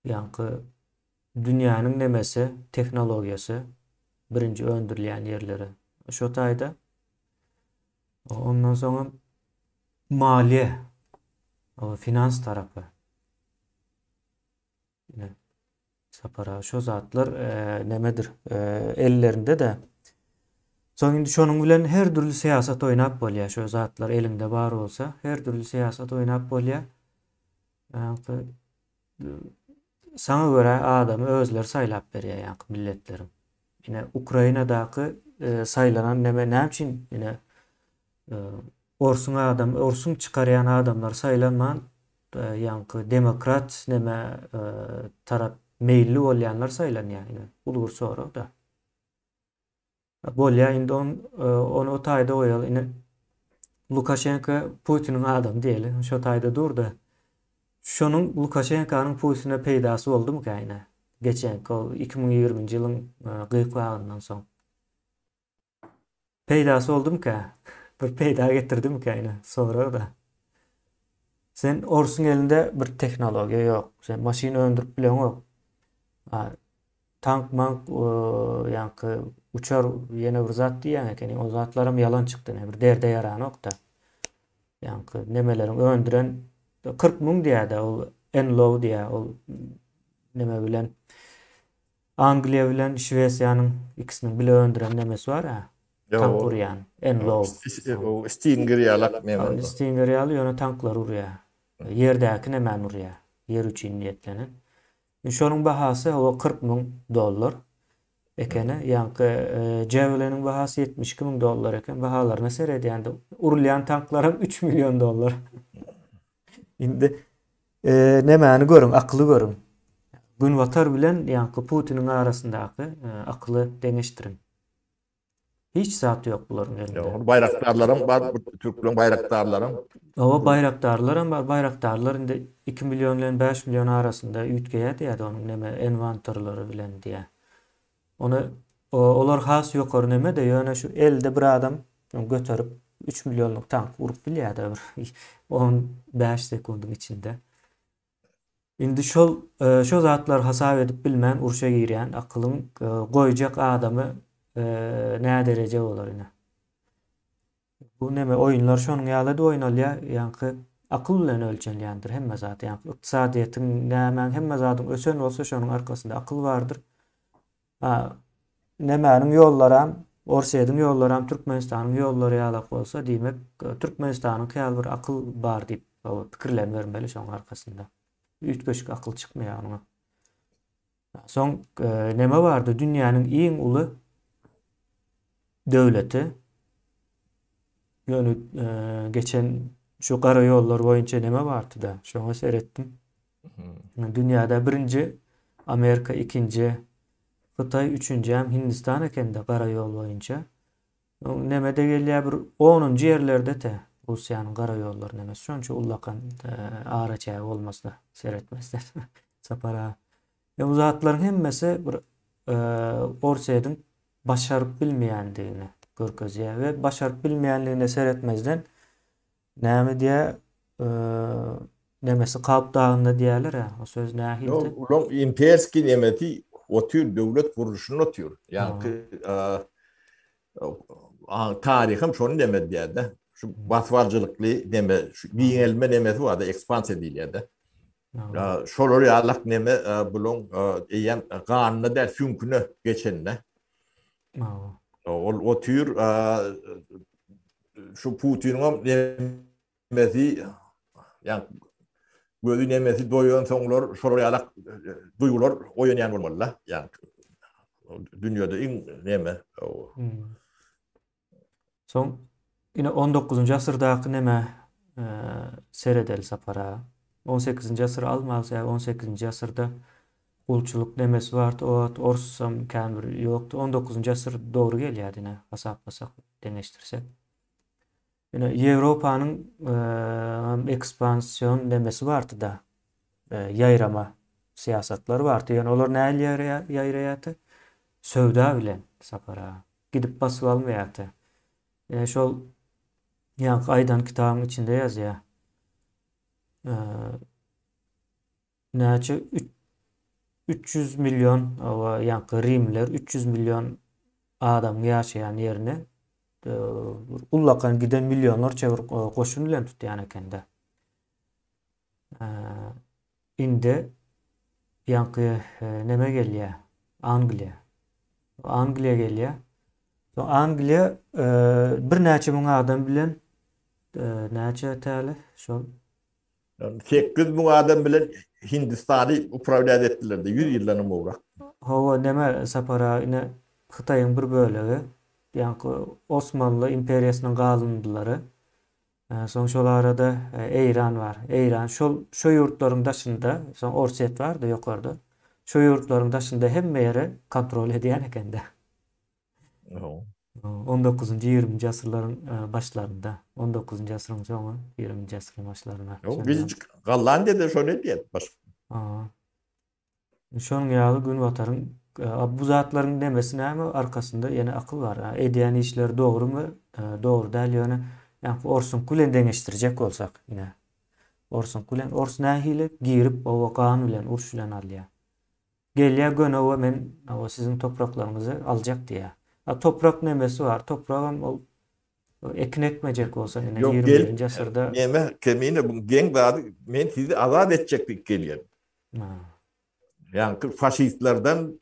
Ýaňky dünýäniň nemesi, tehnologiýasy birinji öndürilýän ýerleri şo taýda. Ondan soňam maliýe, finans tarapy. Ine, Sapar aga, şo zatlar nemedir, ellerinde-de. Soň indi şonuň bilen her dürli syýasat oýnap bolýar, şo zatlar eliňde bar bolsa, her dürli syýasat oýnap bolýar. Saňa görä adamy özleri saýlap berýär ýaňky milletleriň. Ine Ukrainadaky saýlanan neme näme üçin ine orsuň adam orsuň çykarýan adamlar saýlanman ýaňky demokrat neme tarap meýilli bolýanlar saýlanýar ine uly bir sorag da. Bolýa indi on ony o taýda goýaly ine Lukaşenko Putiniň adamy diýeli şo taýda durda şonuň Lukaşenkanyň Putine peýdasy boldumyka ine geçenki ol 2020-nji ýylyň gyk wagyndan soň peýdasy boldumyka bir peýda getirdimika ine sorag-da sen orsuň elinde bir tehnologiýa ýok sen maşyn öndürip bileňok Tank mank ýaňky uçar ýene bir zat diýýän ekeni. O zatlaram ýalan çykdy. Ne bir derde ýaranok-da. Ýaňky nemeleriň öndüren 40 müň diýýär-de ol NLO diýýär. Ol neme bilen Angliýa bilen Şwesiýanyň ikisiniň bile öndüren nemesi bar-a. Tank urýan NLO. Stinger ýalak neme. Stinger ýaly ýöne tanklar urýar. Ýerdäki nemäni urýar. Ýer üçin niýetlenen. Şonuň bahasy hawa 40 müň dollar ekeni. Ýaňky Javelin-iň bahasy 72 müň dollar eken. Bahalaryna seredýände urulýan tanklaram 3 million dollar. Indi nemäni görüň, akyly görüň. Günbatar bilen ýaňky Putiniň arasyndaky akyly deňeşdiriň. Hiç zat ýok bularyň elinde. Ýok, baýrakdarlaram bar, bu türkleriň baýrakdarlaram. Hawa, baýrakdarlaram bar. Baýrakdarlar indi 2 million bilen 5 million arasynda üýtgeýär diýýär onuň neme enwantorlary bilen diýýär. Ony olar has ýokary neme-de, ýöne şu elde bir adam göterip 3 millionlyk tank urup bilýär-de bir 15 sekundyň içinde. Indi şol şo zatlary hasap edip bilmän urşa girýän akylyň goýjak adamy nädereje bolar ine. Bu neme oýunlar şonuň ýaly edip oýnalýar, ýaňky akyl bilen ölçenýändir hemme zat. Ýaňky ykdysadyýetiň nämäň hemme zadyň ösen bolsa şonuň arkasynda akyl bardyr. Ha nemäniň ýollaram Orsýetiň ýollaram Türkmenistanyň ýollary ýalak bolsa diýmek Türkmenistanyňky ýaly bir akyl bar diýip pikirlenibermeli şoň arkasynda. Üýtgeşik akyl çykmaýar onuň. Soň neme bardy? Dünýäniň iň uly döwleti. Ýöne geçen şu gara ýollar boýunça neme bardy-da? Şoňa seretdim. Dünýäde birinji Amerika, ikinji Hytaý, üçünji hem Hindistan ekende gara ýol boýunça. Nemede gelýär bir onunjy ýerlerde te Russiýanyň gara ýollary nemesi şonça ullakan araçägi bolmasyna seretmezden. Sapar aga. E bu zatlaryň hemmesi bir Orsýetiň başaryp bilmeýändigini görkezýär we başaryp bilmeýänligine seretmezden näme diýýär nemesi Kap dagynda diýýärler-ä o söz nähildi? Ýok, olaň imperskiý nemesi otyr, döwlet gurluşynda otyr. Ýaňky taryham şony neme edýär-de. Şu basybalyjylykly neme, şu giňelme nemesi bar-da, ekspansiýa diýilýär-de. Şolar ýalak neme bulaň eýýäm ganyna däl, süňküne geçende. Ol otyr, şu Putiniňem nemesi, ýa gözi nemesi doýansoňlar şolar ýalak duýgular oýanýan bolmaly-da. Ýa dünýede iň neme. Soň ine 19-njy asyrdaky neme seredeli Sapar aga. 18-nji asyry almaly sebäbi 18-nji asyrda gulçulyk nemesi bardy o wagt orsam kän bir ýokdy. 19-njy asyr dogry gelýärdi ine hasaplasak deňeşdirsek. Ine Ýewropanyň ekspansion nemesi bardy-da, ýaýrama syýasatlary bardy. Ýöne olar nähili ýaýraýardy? Söwda bilen Sapar aga. Gidip basyp almaýardy. Ine şol ýaňky aýdan kitabyň içinde ýazýar. Näçe 300 million, ýaňky rimler 300 million adamyň ýaşaýan ýerine. ullakan giden millionlarça bir goşun bilen tutýan ekende. Indi ýaňky neme gelýär? Angliýa. Angliýa gelýär. Soň Angliýa birnäçe müň adam bilen näçe täli şol 8000 adam bilen Hindistany uprawlýat etdiler-de 100 ýyldan gowrak. Hawa, neme Sapar aga ine Hytaýyň bir bölegi, ýaňky Osmanly imperiýasynyň galyndylary. Soň şol arada Eýran bar. Eýran şol şo ýurtlaryň daşynda, soň Orsýet bardy ýokarda. Şo ýurtlaryň daşynda hemme ýeri kontrol edýän ekende. On dokuzynjy, ýigriminji asyrlaryň başlarynda. On dokuzynjy asyryň soňy, ýigriminji asyryň başlarynda. Ýok, biz Gollandiýada şony edýär baş. Şonuň ýaly günbataryň bu zatlaryň nemesi näme arkasynda ýene akyl bar. Edýän işleri dogrumy? Dogry däl ýöne ýaňky orsuňky bilen deňeşdirjek bolsak ine. Orsuňky bilen ors nähili girip oba gan bilen uruş bilen alýar. Gelýär göni oba men oba siziň topraklaryňyzy aljak diýýär. A toprak nemesi bar topragam ol ekin ekmejek bolsa ine 21-nji asyrda. Neme kemine bu geň zady men sizi azat etjek diýip gelýär. Ýaňky faşistlerden,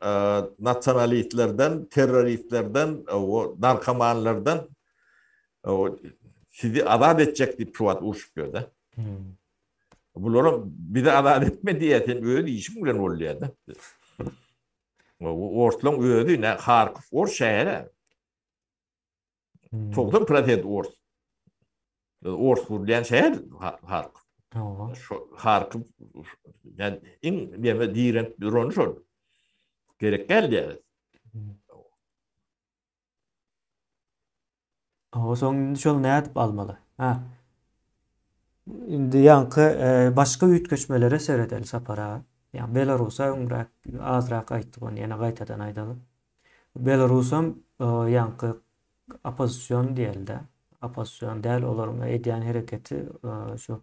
nasionalistlerden, terroristlerden, o narkomanlardan sizi azat etjek diýip şu wagt urşup ýör-de. Bularam bizi azat etme diýýär, sen öz işiň bilen bol diýýär-de. Orslaň özi, nä Harkow ors şäheri. 90 prosent ors. Ors gurulýan şäher Harkow. Şu Harkow yani iň neme direnip duran şol. Gerek däl diýýär. O soň indi şol nädip almaly? Ha. Indi ýaňky e, başga üýtgeşmelere seredeli Sapar aga. Ýa Belarusa öňräk azrak aýtdyk ony ýene gaýtadan aýdaly. Belarusam e, ýaňky oppozision diýeli-de. Oppozision däl, olaryň edýän hereketi e, şu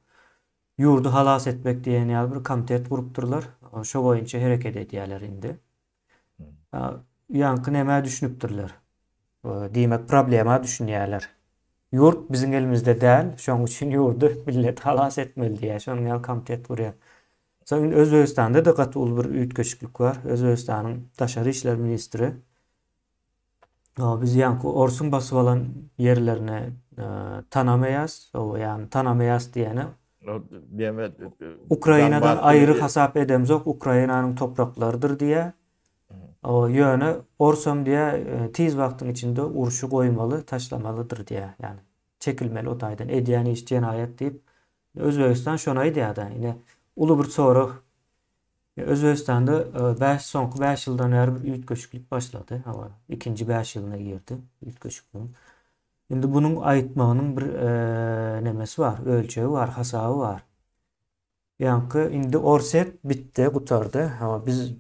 ýurdy halas etmek diýen ýaly bir komitet gurupdyrlar. Şo boýunça hereket edýärler indi. Ýaňky nämä düşünipdirler? Diýmek, problema düşünýärler. Ýurt biziň elimizde däl, şonuň üçin ýurdy millet halas etmeli diýýär. Şonuň ýaly komitet gurýar. Soň indi Özbegistanda-da gaty uly bir üýtgeşiklik bar. Özbegistanyň daşary işler ministri biz ýaňky orsuň basyp alan ýerlerini tanamaýas, ýagny tanamaýas diýeni Ukrainadan aýry hasap edemzok, Ukrainanyň topraklarydyr diýýär. Ýöne orsam diýýär, tiz wagtyň içinde urşy goýmaly, taşlamalydyr diýýär. Ýagny çekilmeli o taýdan, edýän iş jenaýat diýip, Özbegistan şony aýdýar-da. Ine, uly bir sorag. Özbegistanda bäş soňky bäş ýyldan bäri bir üýtgeşiklik başlady. Hawa, ikinji bäş ýylyna girdi üýtgeşikligiň. Indi bunuň aýtmagynyň bir nemesi bar, ölçegi bar, hasaby bar. Ýaňky indi Orsýet bitdi, gutardy. Hawa, biz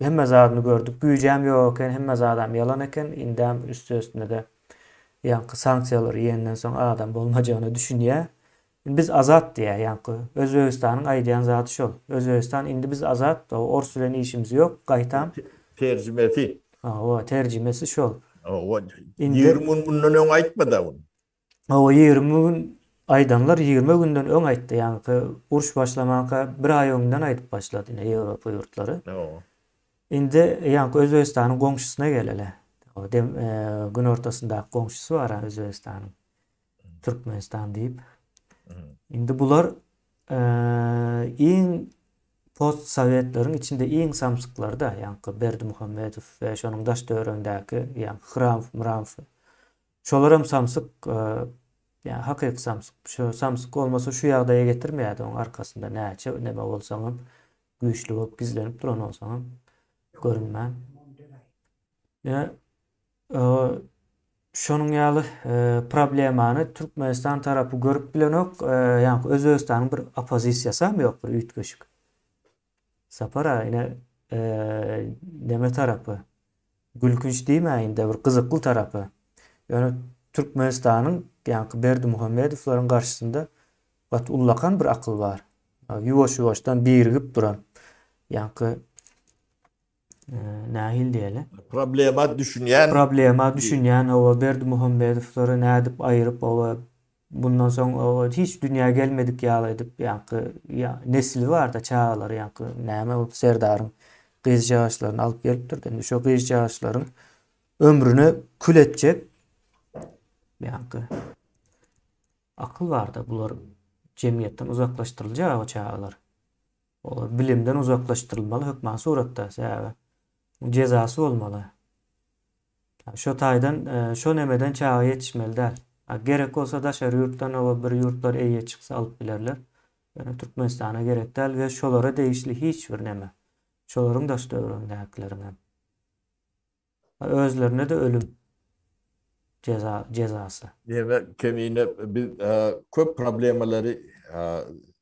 hemme zadyny gördük. Güýjem ýok eken, hemme zadam ýalan eken. Indem üste-üstüne-de ýaňky sanksiýalary iýenden soň adam bolmajagyna düşünýär. Indi biz azat diýýär ýaňky. Özbegistanyň aýdýan zady şol. Özbegistan indi biz azat, ors bilen işimiz ýok, gaýtam. Terjimesi. Hawa, terjimesi şol. Hawa, 20 gün mundan öň aýtmady ony. Hawa, 20 gün aýdanlar 20 günden öň aýtdy, ýaňky uruş başlamanka bir aý öňünden aýdyp başlady ine Ýewropa ýurtlary. Hawa. Indi ýaňky Özbegistanyň goňşusyna geleli. Dem günortasyndaky goňşusy bar Özbegistanyň. Türkmenistan diýip. Indi bular iň post sowetleriň içinde iň samsyklary-da, ýaňky Berdimuhamedow we şonuň daş-töweregindäki, ýaňky Hramow, Mramow. Şolaram samsyk, ýa hakyky samsyk. Şu samsyk bolmasa şu ýagdaýa getirmeýärdi oň arkasynda näçe neme bolsaňam, güýçli bolup gizlenip duran bolsaňam görünmän. Ýa Şonuň ýaly problemany Türkmenistan tarapy görüp bilenok, ýaňky Özbegistanyň bir oppozisiýasam ýok bir üýtgeşik. Sapar aga ine neme tarapy gülkünç diýmäýin-de bir gyzykly tarapy. Ýöne Türkmenistanyň ýaňky Berdimuhamedowlaryň garşysynda gaty ullakan bir akyl bar. Ýuwaş-ýuwaşdan birigip duran ýaňky. Nähili diýeli? Problema düşünýän. Problema düşünýän hawa Berdimuhamedowlary nädip aýyryp hawa bundan soň hawa hiç dünýä gelmedik ýaly edip ýaňky ýa nesli barda çagalary ýaňky näme ol Serdaryň gyzjagaşlaryny alyp gelipdir indi şo gyzjagaşlaryň ömrüni kül etjek ýaňky akyl barda bular jemgyýetden uzaklaşdyryljak o çagalar. Olar bilimden uzaklaşdyrylmaly hökman suratda, sebäbi jezasy bolmaly. Şo taýdan, şo nemeden çaga ýetişmeli däl. Gerek bolsa daşary ýurtdan oba bir ýurtlar eýe çyksa alyp bilerler. Ýöne Türkmenistana gerek däl we şolara degişli hiç bir neme. Şolaryň daş-töweregindäkileriňem. Özlerine-de ölüm jeza jezasy. Ýöne Kemine biz köp problemalary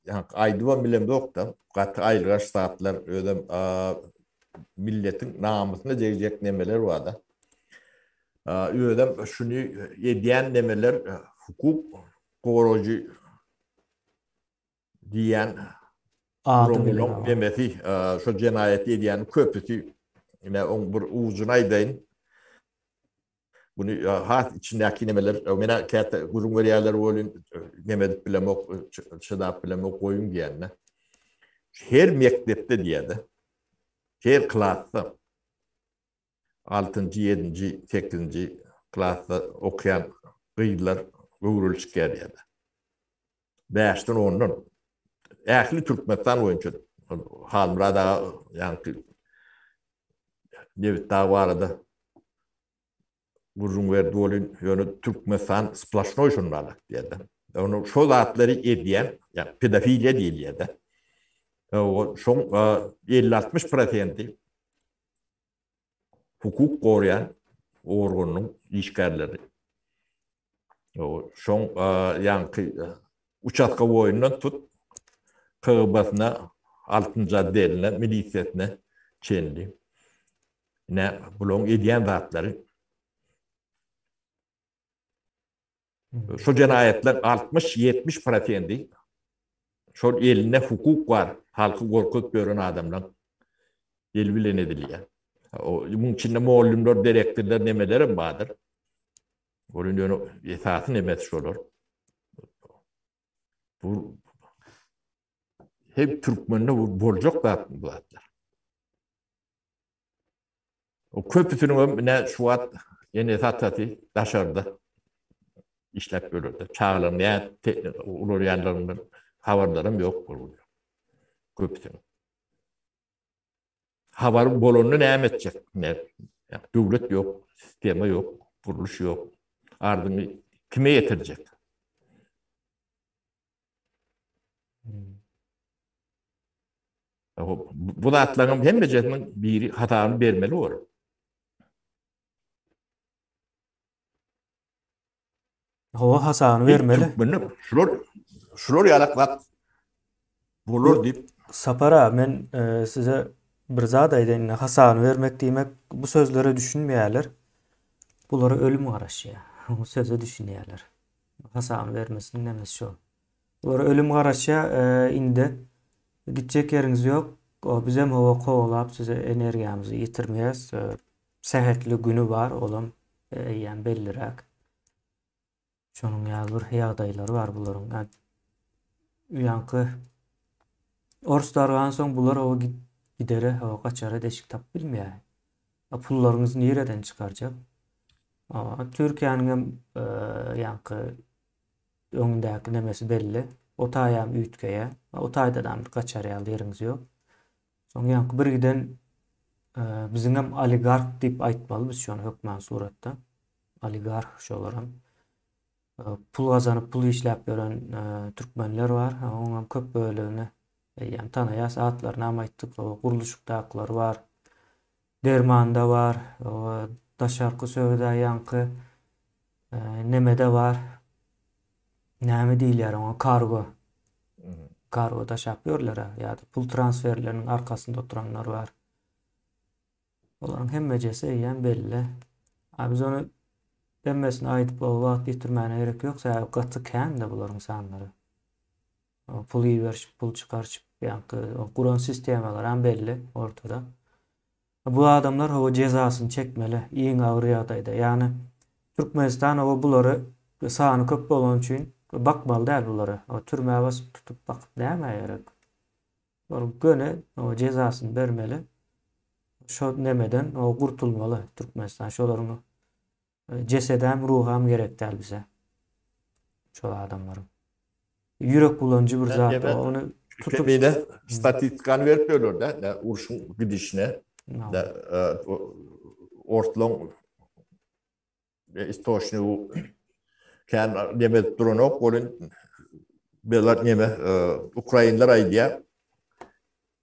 ýaňky aýdybam bilemzok-da, gaty aýylgaç zatlar, özem milletiň namysyna degjek nemeler bar-da. Özem şuny edýän nemeler hukuk goraýjy diýýän guramalaryň nemesi, şo jenaýaty edýäniň köpüsi, ine oň bir ujuny aýdaýyn. Muny has içindäki nemeler, menä käte gürrüň berýärler welin, neme edip bilemok, çydap bilemok, goýuň diýende. Her mekdepde diýýär-de, her klasda altynjy, ýedinji, sekizinji klasda okaýan gyzlar göwreli çykýar diýýär-de. Bäşden ondan. Ähli Türkmenistan boýunça Halmyrat aga ýaňky Nebitdag barada gürrüň berdi welin, ýöne Türkmenistan splaşnoý şonda alak diýýär-de. Ony şo zatlary edýän, ýa pedofiliýa diýilýär-de. Şoň 50-60 prosenti hukuk goraýan organynyň işgärleri. Şoň ýaňky uçastkowoýundan tut, KGB-sine, altynjy otdeline, milisiýasyna çenli. Ine, bularyň edýän zatlary. Şu jenaýatlaryň 60-70 prosendi şol elinde hukuk bar, halky gorkuzyp ýören adamlaryň eli bilen edilýär. Muň içinde mollumlar, direktorlar, nemeler hem bardyr. Onuň ýöne esasy nemesi şolar. Bu hep türkmende bu boljak zat bu zatlar. O köpüsiniň hem ine şu wagt enesi atasy daşarda işläp ýörler. Çagalaryň näme ulalýanlaryndan habarlaram ýok bolýar. Köpüsiniň. Habary bolanda näme etjek? Ne? Döwlet ýok, sistema ýok, gurluş ýok. Ardyňy kime ýetirjek? Bu zatlaryň hemmejesiniň biri hasabyny bermeli bolar. Hawa hasabyny bermeli. Türkmenler şular şular ýalak zat bolar diýip. Sapar aga men e, size bir zat aýdaýyn. Hasabyny bermek diýmek bu sözlere düşünmeýärler. Bulara ölüm garaşýar. Bu söze düşünýärler. Hasabyny bermesiniň nemesi şol. Bulara ölüm garaşýar. E, indi gitjek ýeriňiz ýok. Bizem hawa kowalap size energiýamyzy ýitirmeýäs. E, Sähetli güni bar, olam eýýäm belliräk. Şonuň ýaly bir ýagdaýlary bar bularyň. Ýaňky ors dargansoň bular oba gidere, oba gaçara deşik tapyp bilmeýär. Pullaryňyzy nireden çykarjak? Türkiýäniň hem ýaňky öňündäki nemesi belli. O taýam üýtgeýär. O taýda-da bir gaçar ýaly ýeriňiz ýok. Soň ýaňky bir giden biziňem oligarh diýip aýtmaly biz şony hökman suratda. Oligarh şolaram. Pul gazanyp, pul işläp ýören türkmenler bar. Oňam köp bölegini eýýäm tanaýas, atlarynam aýtdyk. Gurluşykdakylar bar. Dermanda bar. Daşarky söwda ýaňky nemede bar. Näme diýilýär oňa kargo. Kargo daşap ýörler-ä ýa-da pul transferleriniň arkasynda oturanlar bar. Olaryň hemmejesi eýýäm belli. A biz ony hemmesini aýdyp o wagt ýitirmäne gerek ýok, sebäbi gaty kän-de bularyň sanlary. Pul iberişip, pul çykaryşyp, ýaňky guran sistemalaram belli ortada. Bu adamlar hawa jezasyny çekmeli iň agyr ýagdaýda. Ýagny Türkmenistan hawa bulary sany köp bolany üçin bakmaly däl bulara. Hawa türmä basyp tutup bakyp nämä gerek? Ol göni hawa jezasyny bermeli. Şo nemeden hawa gurtulmaly Türkmenistan. Şolaryň Jesedem, ruham gerek däl bize. Şol adamlaryň. Ýürek bulanjy bir zat o. Ony tutup Kemine statistikany berip ýörler-de, ne urşuň gidişine, ne ortlaň istoçnigu kän neme edip duranok, welin belar neme ukrainler aýdýar.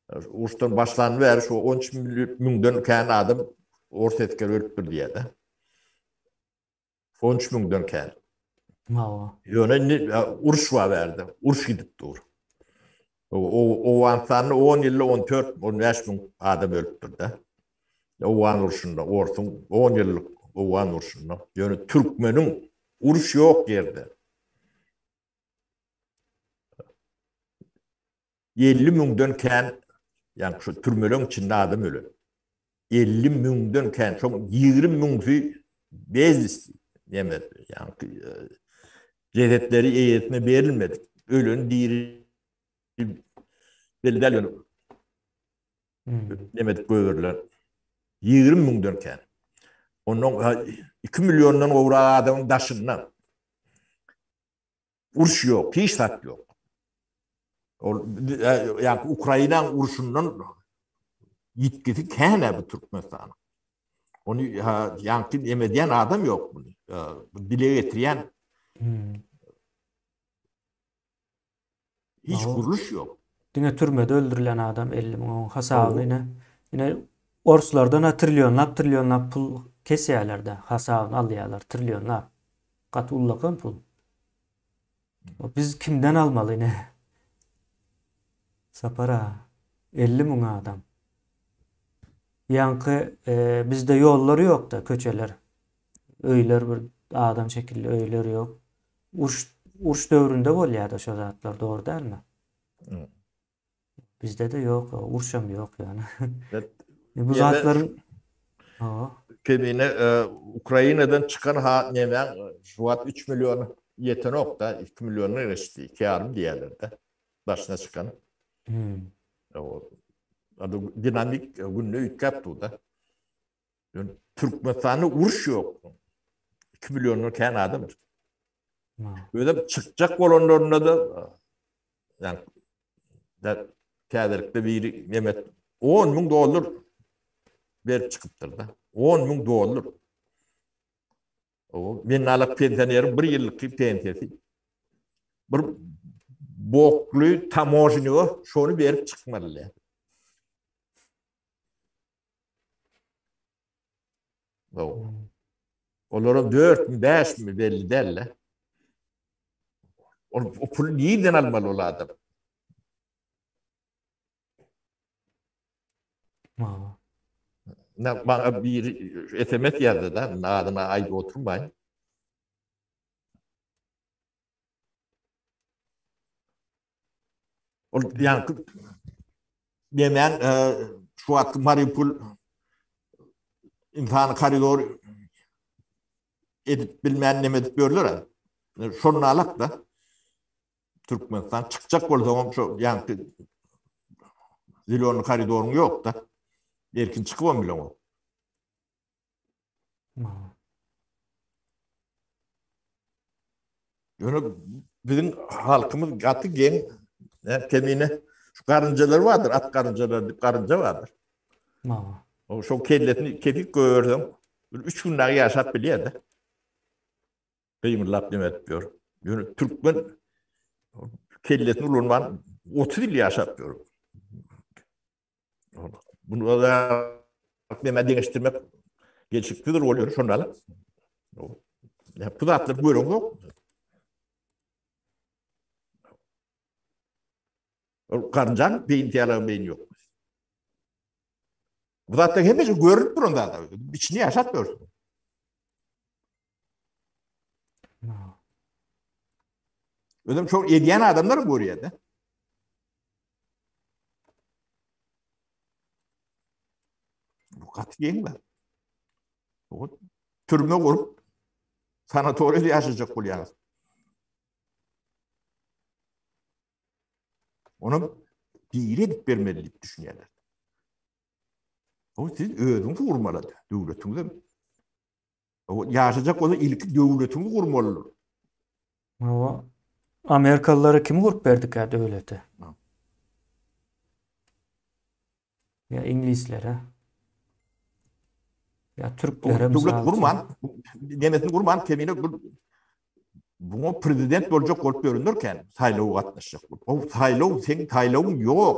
Uruşdan başlany bäri şu 13 müňden kän adam ors esgeri ölüpdir diýýär-de. 13 müňden kän. Hawa. Ýöne indi uruş bar bärde. Uruş gidip dur. Owganystanda 10 ýylda 14, 15 müň adam ölüpdir-de. Owgan urşunda, orsuň 10 ýyllyk Owgan urşunda. Ýöne türkmeniň uruş ýok ýerde. 50 müňden kän, ýagny şu türmeleň içinde adam ölen. 50 müňden kän, şoň 20 müňsi bezwesti, neme, ýagny jesetleri eýesine berilmedik. Ölen diri belli däl ýöne. Neme edip goýberilen. 20 müňden kän. Ondan 2 milliondan gowrak adamyň daşynda. Uruş ýok, hiç zat ýok. Ol ýa Ukrainanyň urşundan ýitgisi kän bu Türkmenistanyň. Ony ýaňky em edýän adam ýok muny. Bu dile getirýän. Hiç gurluş ýok. Diňe türmede öldürilen adam 50 müň oň hasabyny ine ine orslardan ha trillionlap trillionlap pul kesýärler-de hasabyny alýarlar trillionlap. Gaty ullakan pul. Biz kimden almaly ine? Sapar aga, 50 müň adam. Ýaňky e, bizde ýollar ýok-da, köçeler. Öýler bir adam şekilli öýler ýok. Uruş uruş döwründe bolýar-da şo zatlar, dogry dälmi? Bizde-de ýok, urşam ýok ýöne. Bu zatlaryň Kemine e, Ukrainadan çykan ha nemäň şu wagt 3 million ýetenok da, 2 millionyna geçdi, 2,5 diýerler-de. Daşyna çykan. Hmm. O dinamik günde üýtgäp dur-da. Ýöne Türkmenistanda uruş ýok. 2 milliondan kän adam. Özem çykjak bolanlarynda da yani täzelikde biri Mehmet 10 müň dollar berip çykypdyr da. 10 müň dollar. O men alak pensioneriň bir ýyllyk pensiýasy. Bir bokly tamožnýo şony berip çykmaly. Olara 4 mi 5 mi belli däl. Ol o puly nirden almaly ol adam? Na bana bir SMS ýazdy da, adyny aýdyp oturmaýyn. Ol ýaňky demän e, şu wagtky Mariupol insan koridor edip bilmän neme edip ýörler. Şonun alak da Türkmenistan çykjak bolsaňam şo ýaňky zilony koridoryň ýok da. Erkin çykybam bileňok. Ýöne biziň halkymyz gaty geň, kemine şu garynjalar bardyr, at garynjalary diýip garynja bardyr. O şo kellesini kesip goýberseň, bir üç gün dagy ýaşap bilýär-de. Gymyldap neme edip ýör. Ýöne türkmen kellesini ulanman 30 ýyl ýaşap ýör. Bunu da neme deňeşdirmek gelşiksizdir bolýar şonda. Ya bu zatlar görüň yok. Ol garynjan beýin diýýärler beýin ýok. Bu zatlar hemmesi görünip duran zatlar. İçini ýaşap görsün. Özüm çok edýän adamlar görýär-de. Gaty geň zat. Türme gurup sanatoriýada ýaşajak bolýaňyz. Onam diri edip bermeli diýip düşünýärler. O siz özüňiz gurmaly döwletiňizi. O ýaşajak bolsa ilki döwletiňi gurmalydyr. Hawa. Amerikalylara kim gurup berdikä döwleti? Ýa iňlislere. Ýa türklere Döwlet gurman, nemesini gurman kemine bu buňa prezident boljak bolup ýörünirken saýlawa gatnaşjak bolup. O saýlaw seň saýlawyň ýok.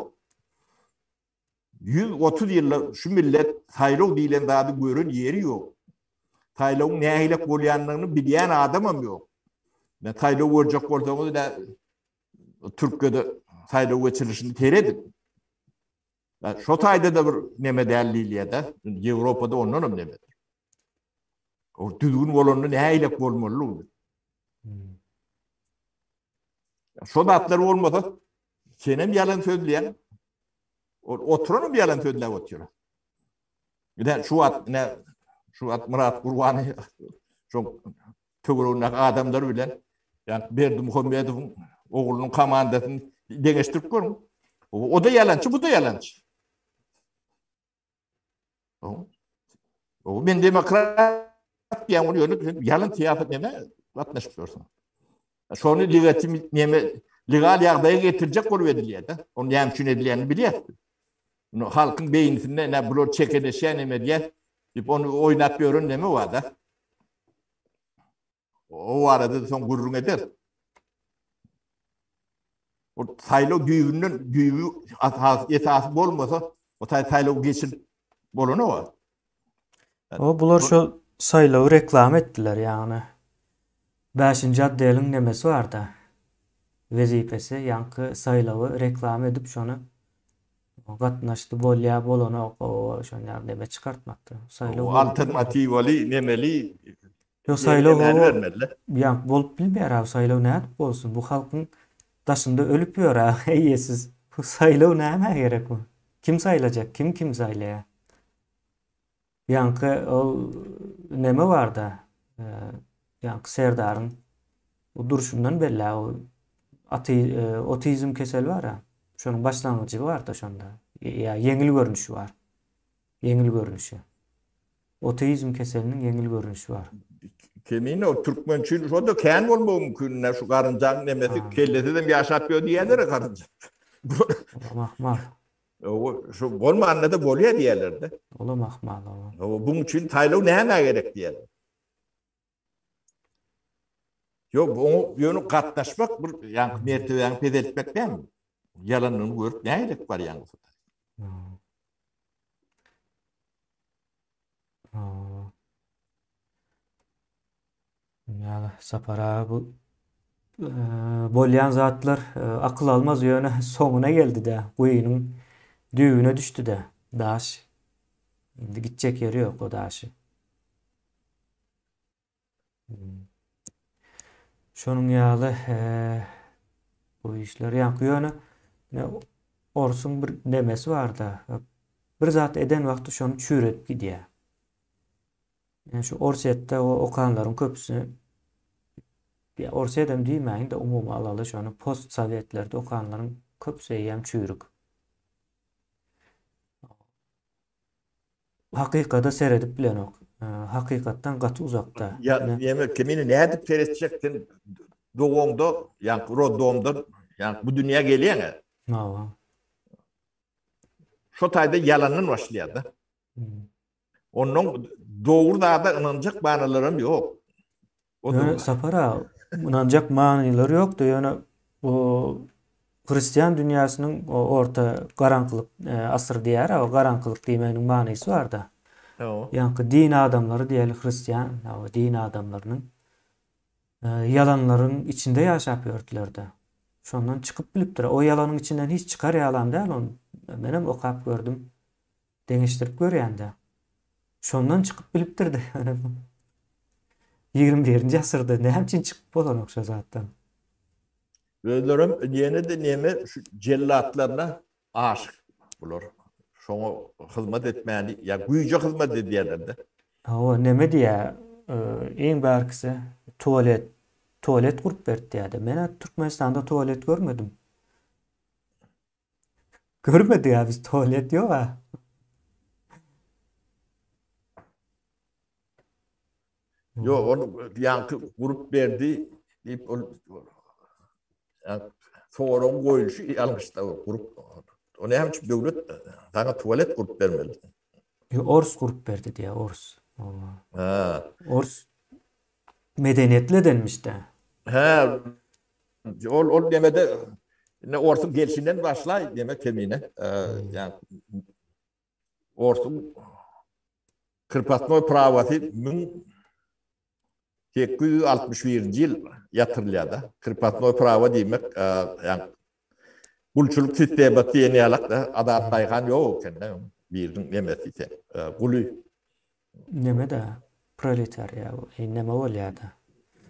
130 ýylda şu millet saýlaw diýlen zady gören ýeri ýok. Saýlawyň nähilek bolýandygyny bilýän adamam ýok. Men saýlaw görjek bolsaňyz da Türkiýede saýlaw geçirilişini seredin. Şo taýda-da bir neme däl diýilýär-de. Ýewropada ondan hem nemedir. O düzgün bolanda nähilek bolmaly? Hmm. Şo zatlar bolmasa senem ýalan sözleýän, oturanam ýalan sözläp otyr. Ine şu wagt ine şu wagt Myrat Gurbany şo töweregindäki adamlar bilen ýa Berdimuhamedowyň oglunyň komandasyny deňeşdirip görüň. O-da ýalançy, bu-da ýalançy. O men demokrat diýen ol ýöne sen ýalan syýasat näme gatnaşyp ýörsüň. Şony legitim näme legal ýagdaýa getirjek bolup edilýär-de. Ony näme üçin edilýänini bilýär. Indi halkyň beýnisinde näme bular çekeleşýär näme edýär diýip ony oýnap ýören näme bar-da. O barada soň gürrüň ederis. O saýlaw düýbünden düýbi esas esasy bolmasa, o taý saýlaw geçirip bolanok. O bular şo saýlawy reklama etdiler, ýagny bäşinji otdeliň nemesi barda wezipesi, ýaňky saýlawy reklama edip şony gatnaşdy bolýa bolanok o şony ýaly neme çykartmakdy. Saýlaw alternatiwaly nemeli Ýok saýlaw hawa ýaňky bolup bilmeýär abi saýlaw nädip bolsun bu halkyň daşynda ölüp ýör a eýesiz bu saýlaw nämä gerek bu kim saýlajak kim kim saýlaýar ýaňky ol neme barda ýaňky serdaryň bu durşundan belli o aty otizm keseli bar a şonuň başlangyjy barda şonda ýa ýeňil görnüşi bar ýeňil görnüşi. Oteizm keseliniň ýeňil görnüşi bar. Kemine o türkmen üçin şo-da kän bolmagy mümkin. Ine şu garynjaň nemesi kellesizem ýaşap ýör diýýärler garynja. Olam ahmal. Owa şu bolmanda-da bolýar diýýärler-de. Olam ahmal owa. Owa buň üçin saýlaw nämä gerek diýýärler. Ýok, oňa ýöne gatnaşmak bir ýaňky mertebäňi peseltmek dälmi? Ýalanyny görüp nähili barýaň bu Ýa Sapar aga bu bolýan zatlar akyl almaz ýöne soňuna geldi-de, guýynyň düýbüne düşdi-de daş. Indi gitjek ýeri ýok o daşy. Şonuň ýaly bu işler ýaňky ýöne orsuň bir nemesi barda bir zat eden wagty şony çüýredip gidýär. Yani şu Orsýetde o okanlaryň köpüsi ýa Orsýedem diýmäýin-de umumy alaly şony post sowetlerde okanlaryň köpüsi eýýäm çüýrük. Hakykada seredip bilenok. Hakykatdan gaty uzakda. Ýa ýeme kemini nädip seretjek sen dogaňda ýa roddomda ýa bu dünýä gelýäň. Hawa. Şo taýda ýalandan başlaýar-da. Ondan dogry zada ynanjak manylaram ýok. Ýöne Sapar aga, ynanjak manylary ýokdy, ýöne bu hristian dünýäsiniň orta garaňkylyk e, asyr diýýär, o garaňkylyk diýmeginiň manysy bar-da. Ýaňky din adamlary diýeli hristian, din adamlarynyň e, ýalanlaryň içinde ýaşap ýördüler-de. Şondan çykyp bilipdir. O ýalanyň içinden hiç çykar ýalam däl ony. Menem okap gördüm. Deňeşdirip görýän-dä. Şondan çykyp bilipdir-de ýöne bu. 21-nji asyrda näme üçin çykyp bolanok şo zatdan? Özlerem ýene-de neme şu jellatlaryna aşyk bular. Şoňa hyzmat etmäni ýa güýje hyzmat edýärler-de. Hawa, neme diýýär, iň bärkisi tualet, tualet gurup berdi diýýär-de. Men-ä Türkmenistanda tualet görmedim. Görmedik-ä biz tualet ýog-a. Ýok, ol ýaňky gurup berdi diýip ol soragyň goýluşy ýalňyşda gurup. O näme üçin döwlet saňa tualet gurup bermeli? Ýok, ors gurup berdi diýýär, ors. Ha. Ors medeniýetli edenmiş-dä. Hä, ol ol nemede indi orsuň gelşinden başlaý diýmek kemine. Ýa Orsuň krepostnoý prawasy 1861-nji ýyl ýatyrylýar-da. Krepostnoý prawa diýmek, ýagny gulçulyk sistemasy diýen ýalak-da, azat daýhan ýok eken-de, biriniň nemesi sen, guly. Neme-de, proletariýa, neme bolýar-da?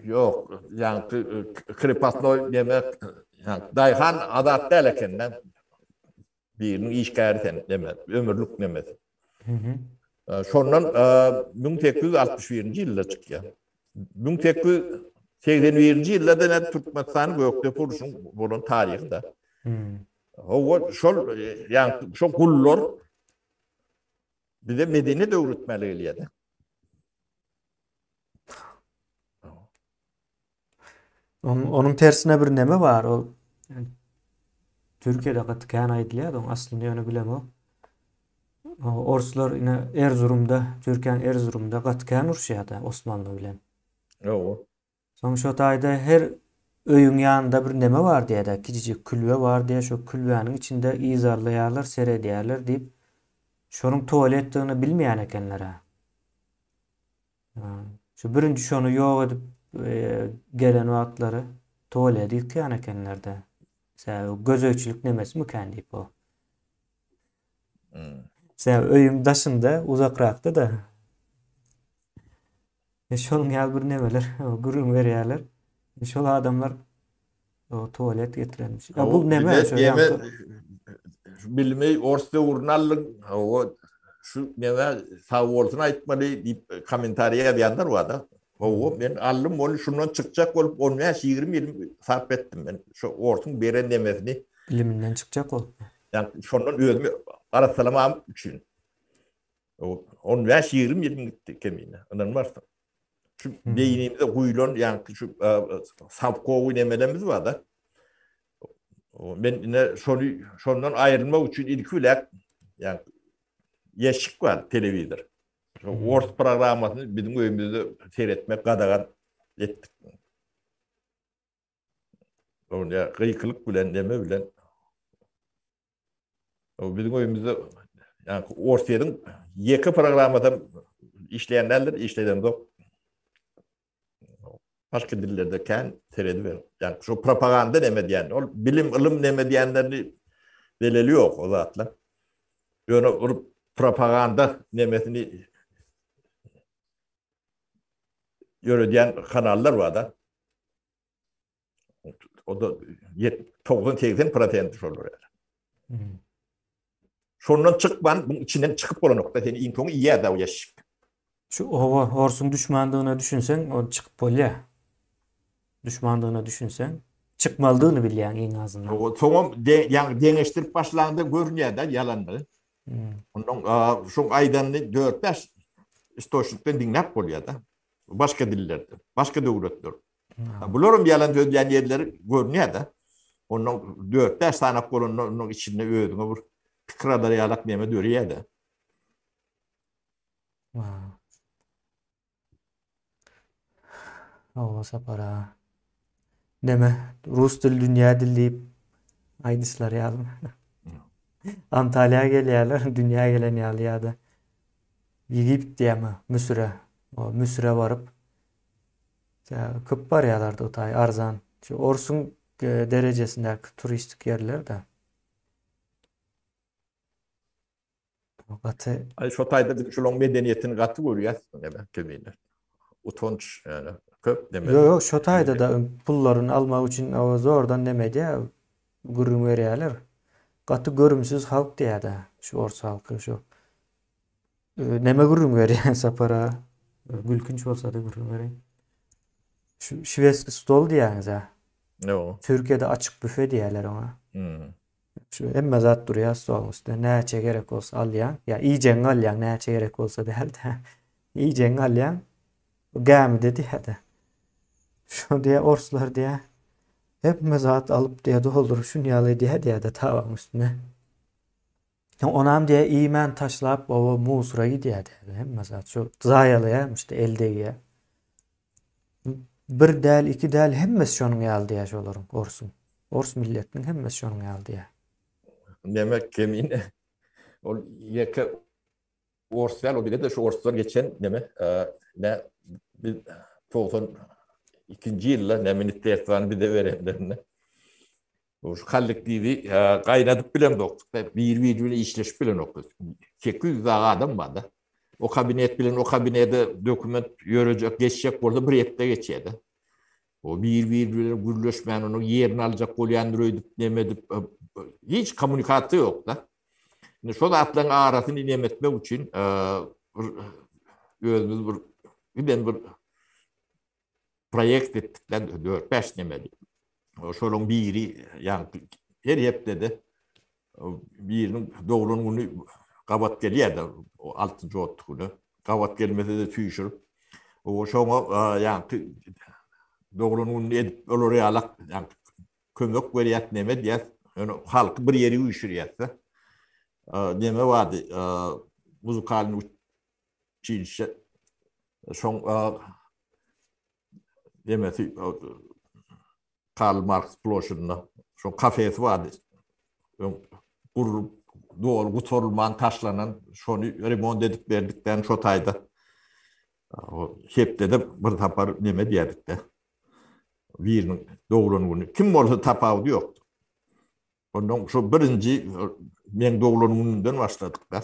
Ýok, ýaňky krepostnoý neme, ýagny daýhan azat däl eken-de. Biriniň işgäri sen, neme, ömürlik nemesi. Şondan 1861-nji ýylda çykýar. 1881-nji ýylda-da ine Türkmenistanyň Gökdepe urşunyň bolan taryhy-da. Hawa, şol, ýagny şo gullar bize medeniýet öwretmäli gelýär-de. Onuň tersine bir neme bar, ol Türkiýede gaty kän aýdylýar, oň aslyny ýöne bilemok. Orslar ine Erzurumda, Türkiýäniň Erzurumda gaty kän uruşýardy Osmanly bilen. Hawa. Soň şo taýda her öýüň ýanynda bir neme bar diýýär-de, kiçijik külbe bar diýýär, şo külbäniň içinde yzarlaýarlar, seredýärler diýip, şonuň tualetdigini bilmeýän ekenler-ä. Şu birinji şony ýok edip gelen wagtlary tualeti ýykýan ekenler-de. Sebäbi gözegçilik nemesimikä diýip o. Sebäbi öýüň daşynda, uzakrakda-da. E şonuň ýaly bir nemeler gürrüň berýärler. Şol adamlar o tualet getirenmiş. Ya bu neme şu ýa bilimi ors döwrüni aldyň. O şu neme sag bolsun aýtmaly diýip kommentariýa ýazýanlar bar-da. Hawa, men aldym ony şundan çykjak bolup 15-20 ýyl sarp etdim men. Şu orsuň beren nemesini. Biliminden çykjak bolup. Ýa şondan özümi arassalamam üçin. 15-20 ýylym gitdi kemine. Ynanmarsyň. Şu beýnimize guýlan ýaňky şu sawkowy nemelerimiz bar-da. Men ine şony şondan aýrylmak üçin ilki bilen ýa ýeşik bar telewizor. Şu ors programmasyny biziň öýümizde seyretmek gadagan etdik. Ýa gykylyk bilen neme bilen Biziň öýümizde ýa Orsýetiň ýeke programmasam işleýän däldir, işledemzok. Başga dillerde kän serediber. Ýa şu propaganda neme diýen, ol bilim, ylym neme diýenlerini zeleli ýok o zatlar. Ýöne bir propaganda nemesini ýöredýän kanallar bar-da. O da 90-80 prosenti şolar ýaly. Hmm. Şondan çykman, buň içinden çykyp bolanokda seni iň soňy iýýär-de o ýaşşik. Şu oba orsuň düşmandygyna düşünseň, ol çykyp bolýar. Düşmandygyna düşünseň, çykmalydygyny bilýäň iň azyndan. O soňam de, ýaňy deňeşdirip başlaňda görünýär-de ýalandygy. Hmm. Ondan şoň aýdanyny 4-5 istoçnikden diňläp bolýar-da. Başga dillerde, başga döwletler. Bularam ýalan sözleýän ýerleri görünýär-de. Ondan 4-5 sanak bolanda onuň içinde özüňe bir pikir alar ýalak neme dörýär-de. Hawa Sapar aga. Neme, rus dili dünýä dili diýip aýdyşlary ýaly. Antalýa gelýärler, dünýä gelen ýaly ýa-da Ýegipet diýýärmi, Müsüre. O Müsüre baryp köp barýarlardy o taý arzan. Şu orsuň derejesindäki turistik ýerler-de. Gaty Aý şo taýda biz şolaň medeniýetini gaty görýäs neme kemine. Utanç ýöne köp neme. Ýok ýok şo taýda-da pullaryny almak üçin zordan neme edýär gürrüň berýärler. Gaty görümsiz halk diýýär-de. Şu ors halky şu neme gürrüň berýän Sapara gülkünç bolsa-da gürrüň bereýin. Şu şwedski stol diýýäňiz-ä. Ýok. Türkiýede açyk büfe diýýärler oňa. Hmm. Şu hemme zat durýar stoluň üstünde. Näçe gerek bolsa alýaň. Ýa iýjegiňi alýaň, näçe gerek bolsa däl-de. Iýjegiňi alýaň. Gämide diýýär-de. Şu diýýär, orslar diýýär. Hemme zat alyp diýýär, dolduryp şuny ýaly edýär diýýär-de tabagyň üstüne. Onam diýýär, iýmän taşlap oba musura gidýär diýýär. Hemme zat şu zaýalaýarmyş-da, el degýär. Bir däl, iki däl, hemmesi şonuň ýaly diýýär şolaryň, orsuň. Ors milletiniň hemmesi şonuň ýaly diýýär. Neme kemine. Ol ýeke ors däl, o bize-de şu orsdan geçen neme, ne biz 92-nji ýylda ne ministerstwany bize berenlerinde şu kollektiwi gaýnadyp bilemzok. Bir-biri bilen işleşip bilenokdyk. 800 dagy adam bar-da. O kabinet bilen o kabinete dokument ýörejek, geçjek bolsa bir hepde geçýär-de. O bir-biri bilen gürleşmän, onuň ýerini aljak bolýandyr öýdüp, neme edip, hiç kommunikasiýa ýok-da. Indi şo zatlaryň arasyny neme etmek üçin bir özümiz bir giden bir proýekt etdik, 4-5 neme. Şolaryň biri, ýagny her hepdede biriniň doglan güni gabat gelýär-de, altynjy otly güni. Gabat gelmese-de süýşürip, o şoňa ýagny doglan gününi edip olar ýalak, ýagny kömek berýär, neme edýär, ýöne halky bir ýere üýşürýär-de. Neme bardy, muzykalnyý učilişe şoň nemesi Karl Marks ploşadynda şoň kafesi bardy. Öň gurlup doly gutarylman taşlanan şony remont edip berdik däni şo taýda. Hepdede bir sapar neme diýerdik-de. Biriniň doglan güni. Kim bolsa tapawudy ýokdy. Ondan şo birinji meň doglan günümden başladyk-da.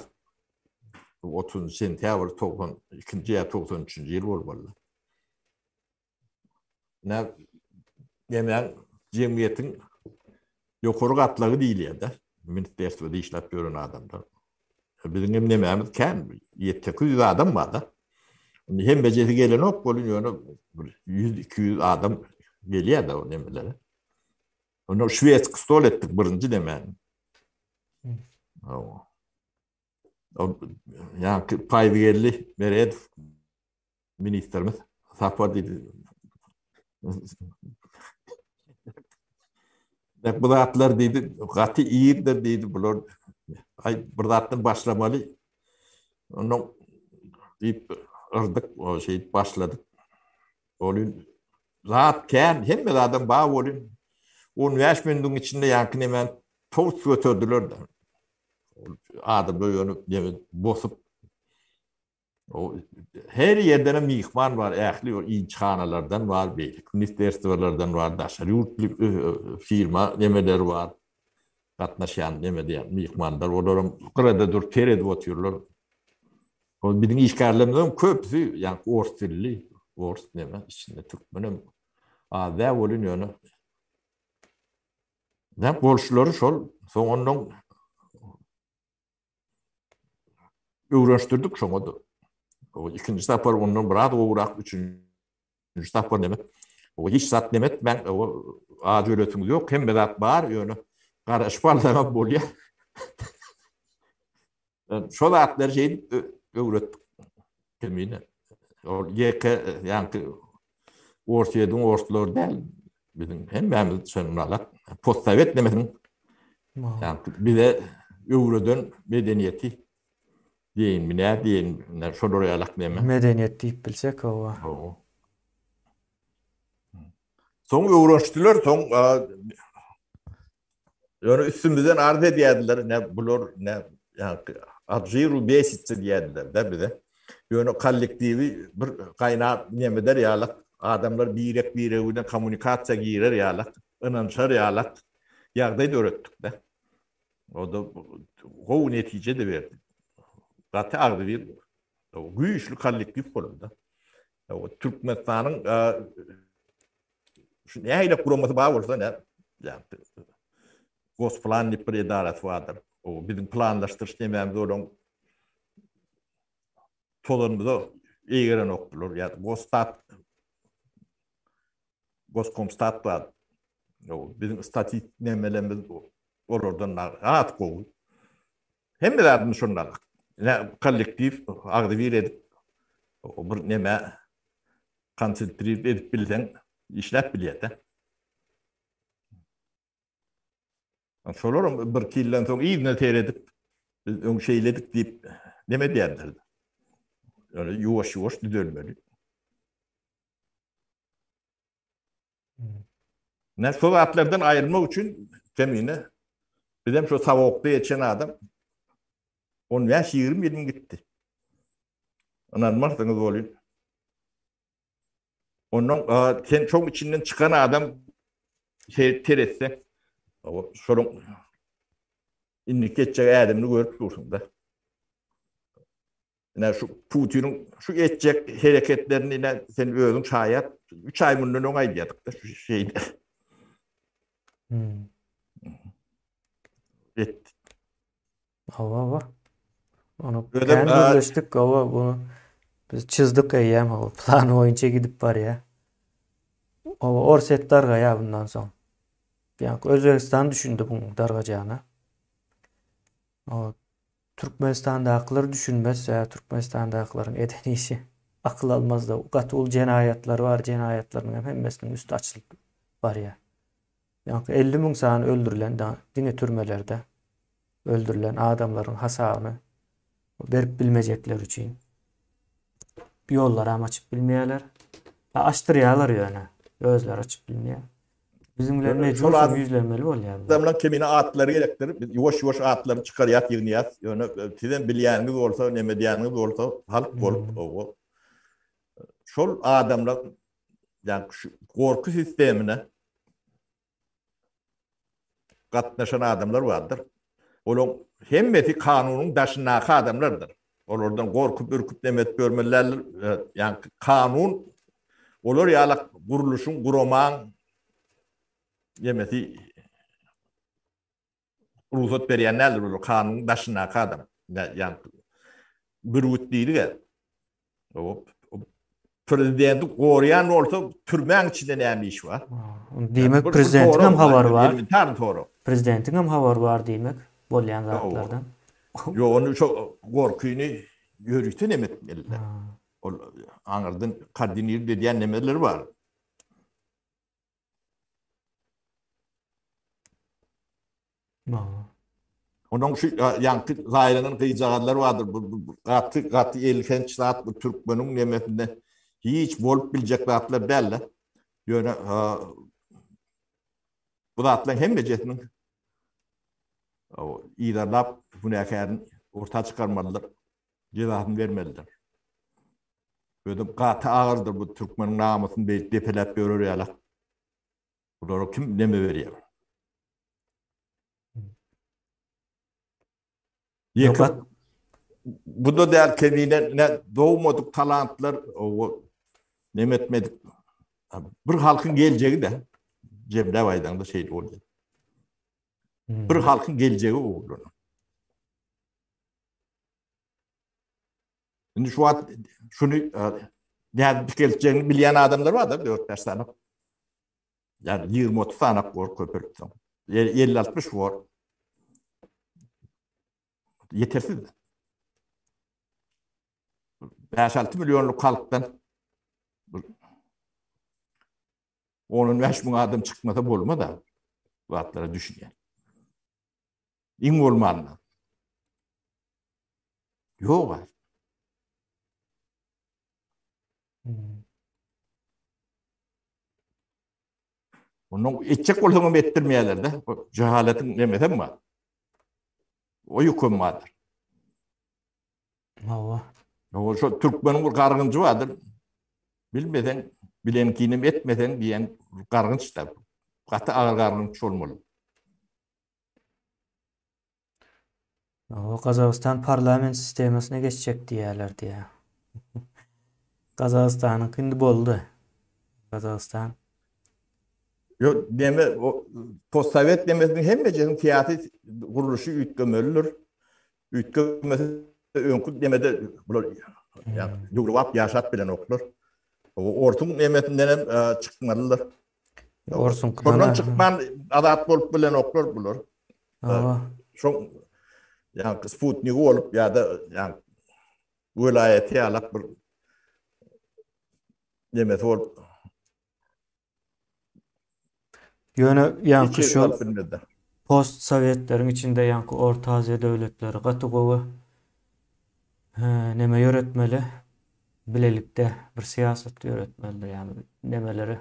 30 sentýabr 92-nji ýa 93-nji ýyl bolmaly. Nä nemäň jemgyýetiň ýokary gatlagy diýilýär-de. Ministerstwada işläp ýören adamlar. Biziň hem nemämiz kän, 7-800 adam bar-da. Indi hemmejesi gelenok welin ýöne bir 100-200 adam gelýär-de o nemelere. Onda şwedski stol etdik birinji nemäni. Hawa. Ýa-ki Paýzygeldi Meredow ministrimiz Sapar diýdi. Dek bu zatlar diýdi, gaty irdir diýdi, bular aý bir zatdan başlamaly. Ondan diýip yrdyk, o şeýdip başladyk. Ol zat kän, hemme zadam bar bolun. 15 minutyň içinde ýaňky nemäni towus göterdiler-de. Adamlar ýöne neme bosup O her ýerden hem myhman bar, ähli bir ilçihanalardan bar, beýleki ministerstwolardan bar, daşary ýurtly firma nemeleri bar. Gatnaşýan neme diýýän myhmanlar, olar hem gyrada durup seredip otyrlar. Ol biziň işgärlerimiziň köpüsi, ýagny ors dilli, ors neme, içinde türkmen hem az däl welin ýöne Näme bolşulary şol, soň ondan öwrenişdirdik şoňa-da. O ikinji sapar ondan biraz gowrak, üçünji sapar neme. O hiç zat neme etmäň, o az ölesiňiz ýok, hemme zat bar, ýöne garaşyp alsaňam bolýar. Şo zatlary şeýdip öwretdik. Kemine. Ol ýeke, ýaňky Orsýetiň orslary däl, biziň hemmämiz şondan alak. Postsowet nemesiniň ýaňky bize öwreden medeniýeti diýeýinmi, nä diýeýin, şolar ýalak neme. Medeniýet diýip bilsek, hawa. Hawa. Soň öwrenişdiler, soň ýöne üstümizden arz edýärdiler, ne bular ne ýaňky Alžiru besitse diýýärdiler de bize. Ýöne kollektiwi bir gaýnap nemeder ýalak, adamlar birek-biregi bilen kommunikasiýa girer ýalak, ynanyşar ýalak ýagdaý döretdik-de. O-da gowy netije-de berdi. Gaty agzybir, güýçli kollektiw boldy-da. Türkmenistanyň şu nähili guramasy bar bolsa ne Gosplan diýip bir edarasy bardyr. O biziň planlaşdyryş nemämiz olaň tozanymyza eýgerenok bular. Ýa Gosstat Goskomstat bar. O biziň statistik nemelerimiz olardan has gowy. Hemme zadyny şondan. Ne kollektiw agzybir edip bir neme konsentrir edip bilseň işläp bilýär-de. Şolaram bir ýyldan soň yzyna seredip, biz öň şeýledik diýip neme edýärler. Ýöne ýuwaş-ýuwaş düzelmeli. Ne şo zatlardan aýrylmak üçin kemine bizem şo sawokda geçen adam 15-20 ýylym gitdi. Ynanmarsyňyz bolýan. Ondan sen şoň içinden çykan adam seretse, şonuň indiki etjek ädimini görüp dursuň-da. Ine şu Putiniň şu etjek hereketlerini ine sen özüň şaýat. 3 aý mundan öň aýdýardyk-da şu şeyini. Hmm. Et. Hawa, hawa. Onu kän gürleşdik, hawa, bunu biz çyzdyk eýýäm, hawa, plan boýunça gidip barýar. Hawa, Orsýet dargaýar bundan soň. Ýa Özbegistan düşündi buň dargajagyna. Hawa, Türkmenistandakylar düşünmez, ýa Türkmenistandakylaryň eden işi akyl almaz-da. Gaty uly jenaýatlar bar, jenaýatlaryň hem hemmesiniň üsti açylyp barýar. Ýaňky 50 müň sany öldürilen diňe türmelerde öldürilen adamlaryň hasabyny berip bilmejekler üçin ýollaram açyp bilmeýärler. Açdyrýarlar ýöne, özleri açyp bilmeýär. Biziň bilen mejbur ýüzlenmeli bolýar. Adamlaryň kemine atlary gerekdir. Biz ýuwaş-ýuwaş atlary çykarýas, ýygnaýas. Ýöne sizem bilýäniňiz bolsa, neme edýäniňiz bolsa, halk bolup, owa. Şol adamlar ýa şu gorky sistemine gatnaşan adamlar bardyr. Olaryň hemmesi kanunyň daşyndaky adamlardyr. Olardan gorkup, ürküp neme edip ýörmeli däldir. Ýagny kanun olar ýaly gurluşyň, guramaň nemesi rugsat berýän däldir olar kanunyň daşyndaky adam. Ýagny bürgüt diýdik-ä. Prezidenti goraýan bolsa türmäň içinde näme iş bar? Diýmek prezidentiň hem habary bar. Elementarny sorag. Prezidentiň hem habary bar diýmek bolýan zatlardan. Ýok, ony şo gorkyny ýörite neme etmeliler. Ol aňyrdan koordinird edýän nemeler bar. Onuň şu ýaňky zaýalanan gyzjagazlar bardyr. Bu gaty gaty elhenç zat bu türkmeniň nemesinde hiç bolup biljek zatlar däl-de. Ýöne bu zatlaryň hemmejesiniň yzarlap günäkärini orta çykarmalydyr. Jezasyny bermelidir. Özem gaty agyrdyr bu türkmeniň namysyny beýdip depeläp ýörer ýaly. Bulara kim neme berýär? Ýeke bu da däl kemine ne dogmadyk talantlar o neme etmedik. Bir halkyň geljegi de jemläp aýdaňda şeýle bolýar. Bir halkyň geljegi ogurlanar. Indi şu wagt şuny nädip dikeltjegini bilýän adamlar bar da 4-5 sany. Ýa 20-30 sany bor köpeltseň. 50-60 bor. Ýetersiz. 5-6 millionlyk halkdan 10-15 müň adam çykmasa bolmaz da. Zatlara düşünýän. Iň bolmanda. Ýok. Hmm. Ondan etjek bolsaň hem etdirmeýärler-de. Jehaletiň nemesem bar. O ýüküm bardyr. Hawa. O şo türkmeniň bir gargynjy bardyr. Bilmeseň, bilenkinem etmeseň diýen gargynç da. Gaty agyr gargynç bolmaly. O Gazagystan parlament sistemasyna geçjek diýýärler diýýär. Gazagystanyňky indi boldy. Gazagystan. Ýok, neme postsowet nemesiniň hemmejesiniň syýasy gurluşy üýtgemelidir. Üýtgemese öňki nemede bular döwrebap ýaşap bilenoklar. Orsuň nemesinden hem çykmalydyr. Orsuň Şondan çykman azat bolup bilenoklar bular. Şoň ýa sputnigi bolup ýa-da ýa welaýaty ýalak bir nemesi bolup Ýöne ýaňky şol post sowetleriň içinde ýaňky Orta Aziýa döwletleri gaty gowy neme ýöretmeli. Bilelikde bir syýasat ýöretmelidir. Ýagny nemeleri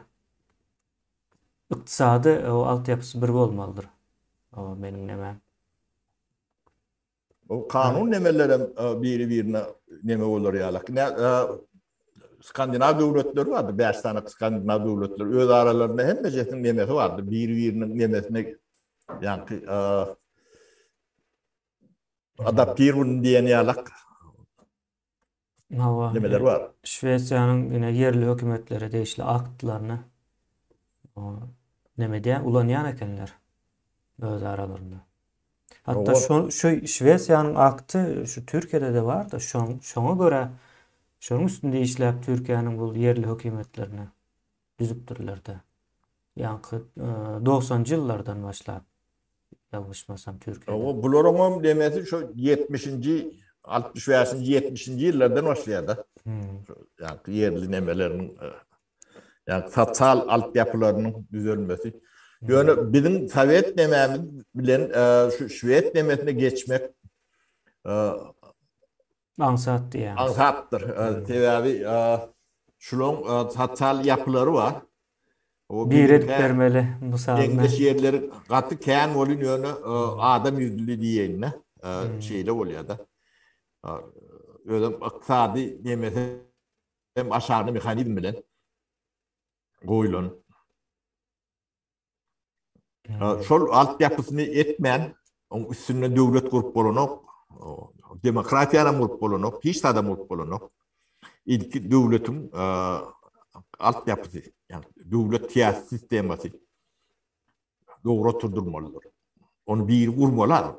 ykdysady altyapysy bir bolmalydyr. O meniň nemem. Bu kanun nemelerem biri-birine neme bolar ýalak. Ne Skandinaw döwletleri bardy, 5 sany Skandinaw döwletleri öz aralarynda hemmejesiniň nemesi bardy. Biri-biriniň nemesine ýaňky adaptirowany diýen ýalak. Hawa. Nemeler bar. Şwesiýanyň ýene ýerli hökümetlere degişli aktlaryny neme edýär, ulanýan ekenler öz aralarynda. Hatda şo şu Şwesiýanyň akty şu Türkiýede-de bar-da, şoň şoňa görä şonuň üstünde işläp Türkiýäniň bu ýerli hökümetlerini düzüpdirler-de. Ýaňky 90-njy ýyllardan başlap. Ýalňyşmasam Türkiýede. Hawa, bularyň hem demesi şu 70-nji, 65-nji, 70-nji ýyllardan başlaýar-da. Ýagny ýerli nemeleriniň, ýagny sosial altyapylarynyň düzelmesi. Ýöne biziň sowet nemämiz bilen şu şwed nemesine geçmek aňsat diýýäňiz. Aňsatdyr. Sebäbi şularyň sosial ýapylary bar. Bir edip bermeli mysalyna. Meňzeş ýerleri gaty kän bolýan ýöne adam ýüzli diýeýin-de. Şeýle bolýar-da. Özem ykdysady nemesi hem aşagyna mehanizm bilen goýlan. Şol altyapysyny etmän, oň üstünde döwlet gurup bolanok, demokratiýanam gurup bolanok, hiç zadam gurup bolanok. Ilki döwletiň altyapysy, ýagny döwlet syýasy sistemasy dogry oturdylmalydyr. Ony biri gurmaly.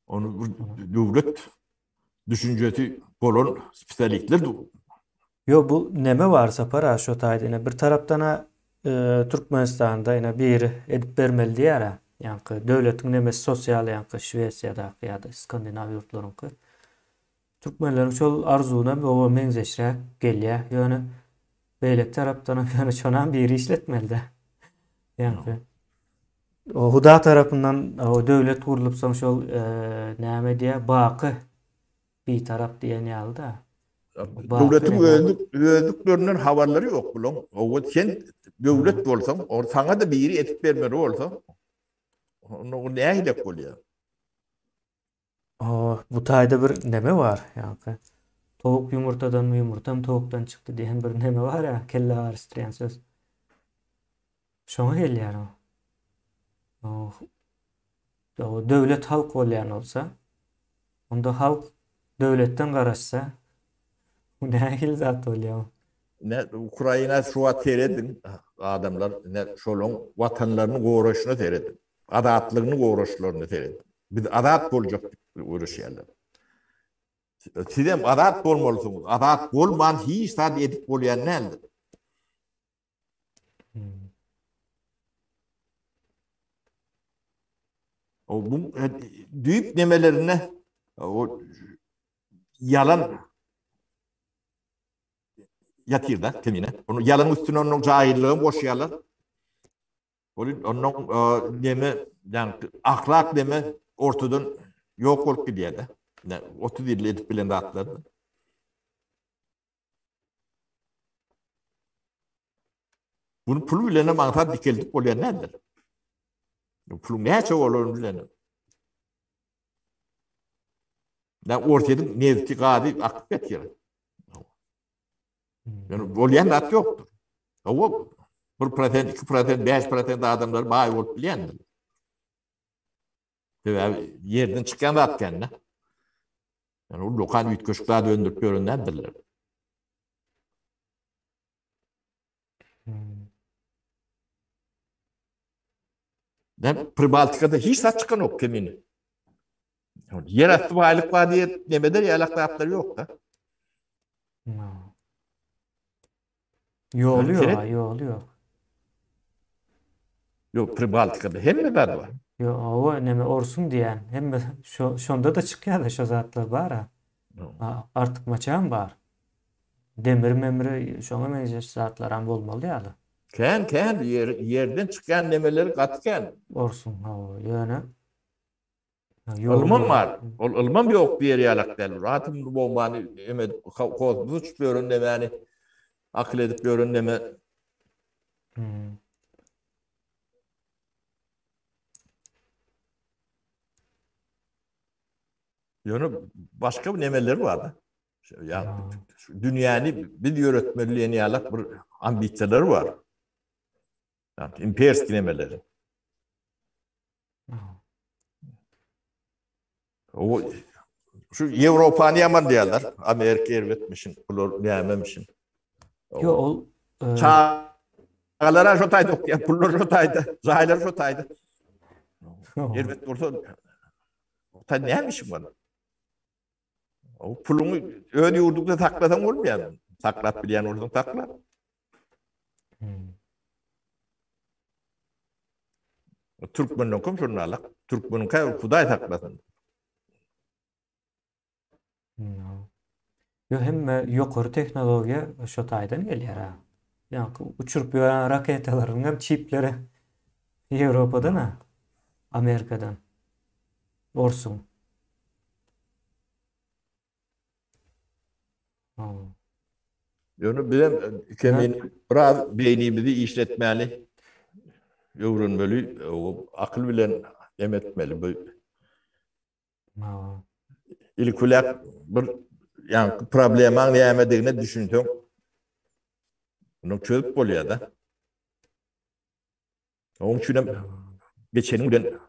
Ony döwlet düşünjesi bolan spesialistler Ýo bu neme bar Sapar a şo taýda ine bir tarapdana Türkmenistanda ine biri edip bermeli diýýär a ýaňky döwletiň nemesi sosial ýaňky Şwesiýadaky ýa-da Skandinaw ýurtlaryňky. Türkmenleriň şol arzuwynam oba meňzeşräk gelýär ýöne beýleki tarapdanam ýöne şonam biri işletmelidä ýaňky. O Huda tarapyndan o döwlet gurlup soň şol näme diýýär baky Bitarap diýen ýaly-da. Döwletiň özlüklerinden habarlary ýok bulaň. Owa sen döwlet bolsaň, ol saňa-da biri edip bermeli bolsa, onda o nähilek bolýar? O bu taýda bir neme bar, ýaňky. Towuk ýumurtadanmy, ýumurtam towukdan çykdy diýen bir neme bar ýa, kelle garyşdyrýan söz. Şoňa gelýär o. O döwlet halk bolýan bolsa, onda halk döwletden garaşsa, bu nähili zat bolýar? Ine, Ukraina şu wagt serediň, adamlar, ine, şolaň watanlaryny goraýşyna serediň. Azatlygyny goraýşlaryna serediň. Biz azat boljak diýip göreşýärler. Sizem azat bolmalysyňyz. Azat bolman hiç zat edip bolýan däldir. O bu düýp nemelerine o ýalan ýatyr da kemine. Onu ýalan üstüne onuň jahilligini goşýarlar. Ol onuň neme, ýagny ahlak neme ortadan ýok bolup gidýär-de. 30 ýyl edip bilen zatlar. Bunu pul bilen hem aňsat dikeldip bolýan däldir. Puluň näçe bolany bilen. Ne Orsýetiň nefti, gazy akyp ýatyr. Yani bolýan zat ýokdur. Hawa, 1%, 2%, 5% adamlar baý bolup bilýändir. Sebäbi ýerden çykýan zat kände. Yani ullakan üýtgeşik zat öndürip ýören däldirler. Näme Pribaltikada hiç zat çykanok kemini. Ýer asty baýlyk bar diýip nemeder ýalak zatlar ýok-da. Ýoly ýok, ýoly ýok. Ýok, Pribaltikada hemme zat bar. Ýok, owa, neme orsuň diýýän. Hemme şo şonda-da çykýar-da şo zatlar bar-a. Artykmaçam bar. Demir memri şoňa meňzeş zatlaram bolmaly ýaly. Kän kän ýer ýerden çykýan nemeleri gaty kän. Orsuň hawa ýöne Ylmam bar. Ol ylmam ýok diýer ýalak däl. Atom bombany eme edip kosmosa uçup ýören nemäni akyl edip ýören neme. Hmm. Ýöne başga bir nemeler bar-da. Ýa dünýäni biz ýöretmeli diýen ýalak bir ambisiýalary bar. Ýa imperski nemeleri. O şu Ýewropany ýaman diýýärler. Amerika erbetmişin, bular nämemişin. Ýo ol e, Çagalara şo taýda okýar, pullar şo taýda, jaýlar şo taýda. Erbet bolsa taý näme işiň bar? O puluňy öz ýurduňda saklasaň bolmaýar. Saklap bilýän bolsaň sakla. Hmm. Türkmenden kim şonda alak? Türkmeniň käbir Hudaý saklasyn. Hmm. Yo hemme ýokary tehnologiýa şo taýdan gelýär ha. Ýa-ni uçuryp ýören raketalaryň hem çipleri Ýewropadan ha. Amerikadan. Orsuň. Ýöne bizem kemin biraz beýnimizi işletmäli, öwrenmeli, akyl bilen em etmeli. Bu ilki bilen bir ýa problemaň nämedigine düşünseň, bunu çözüp bolýar-da. Onuň üçin hem geçeniň bilen,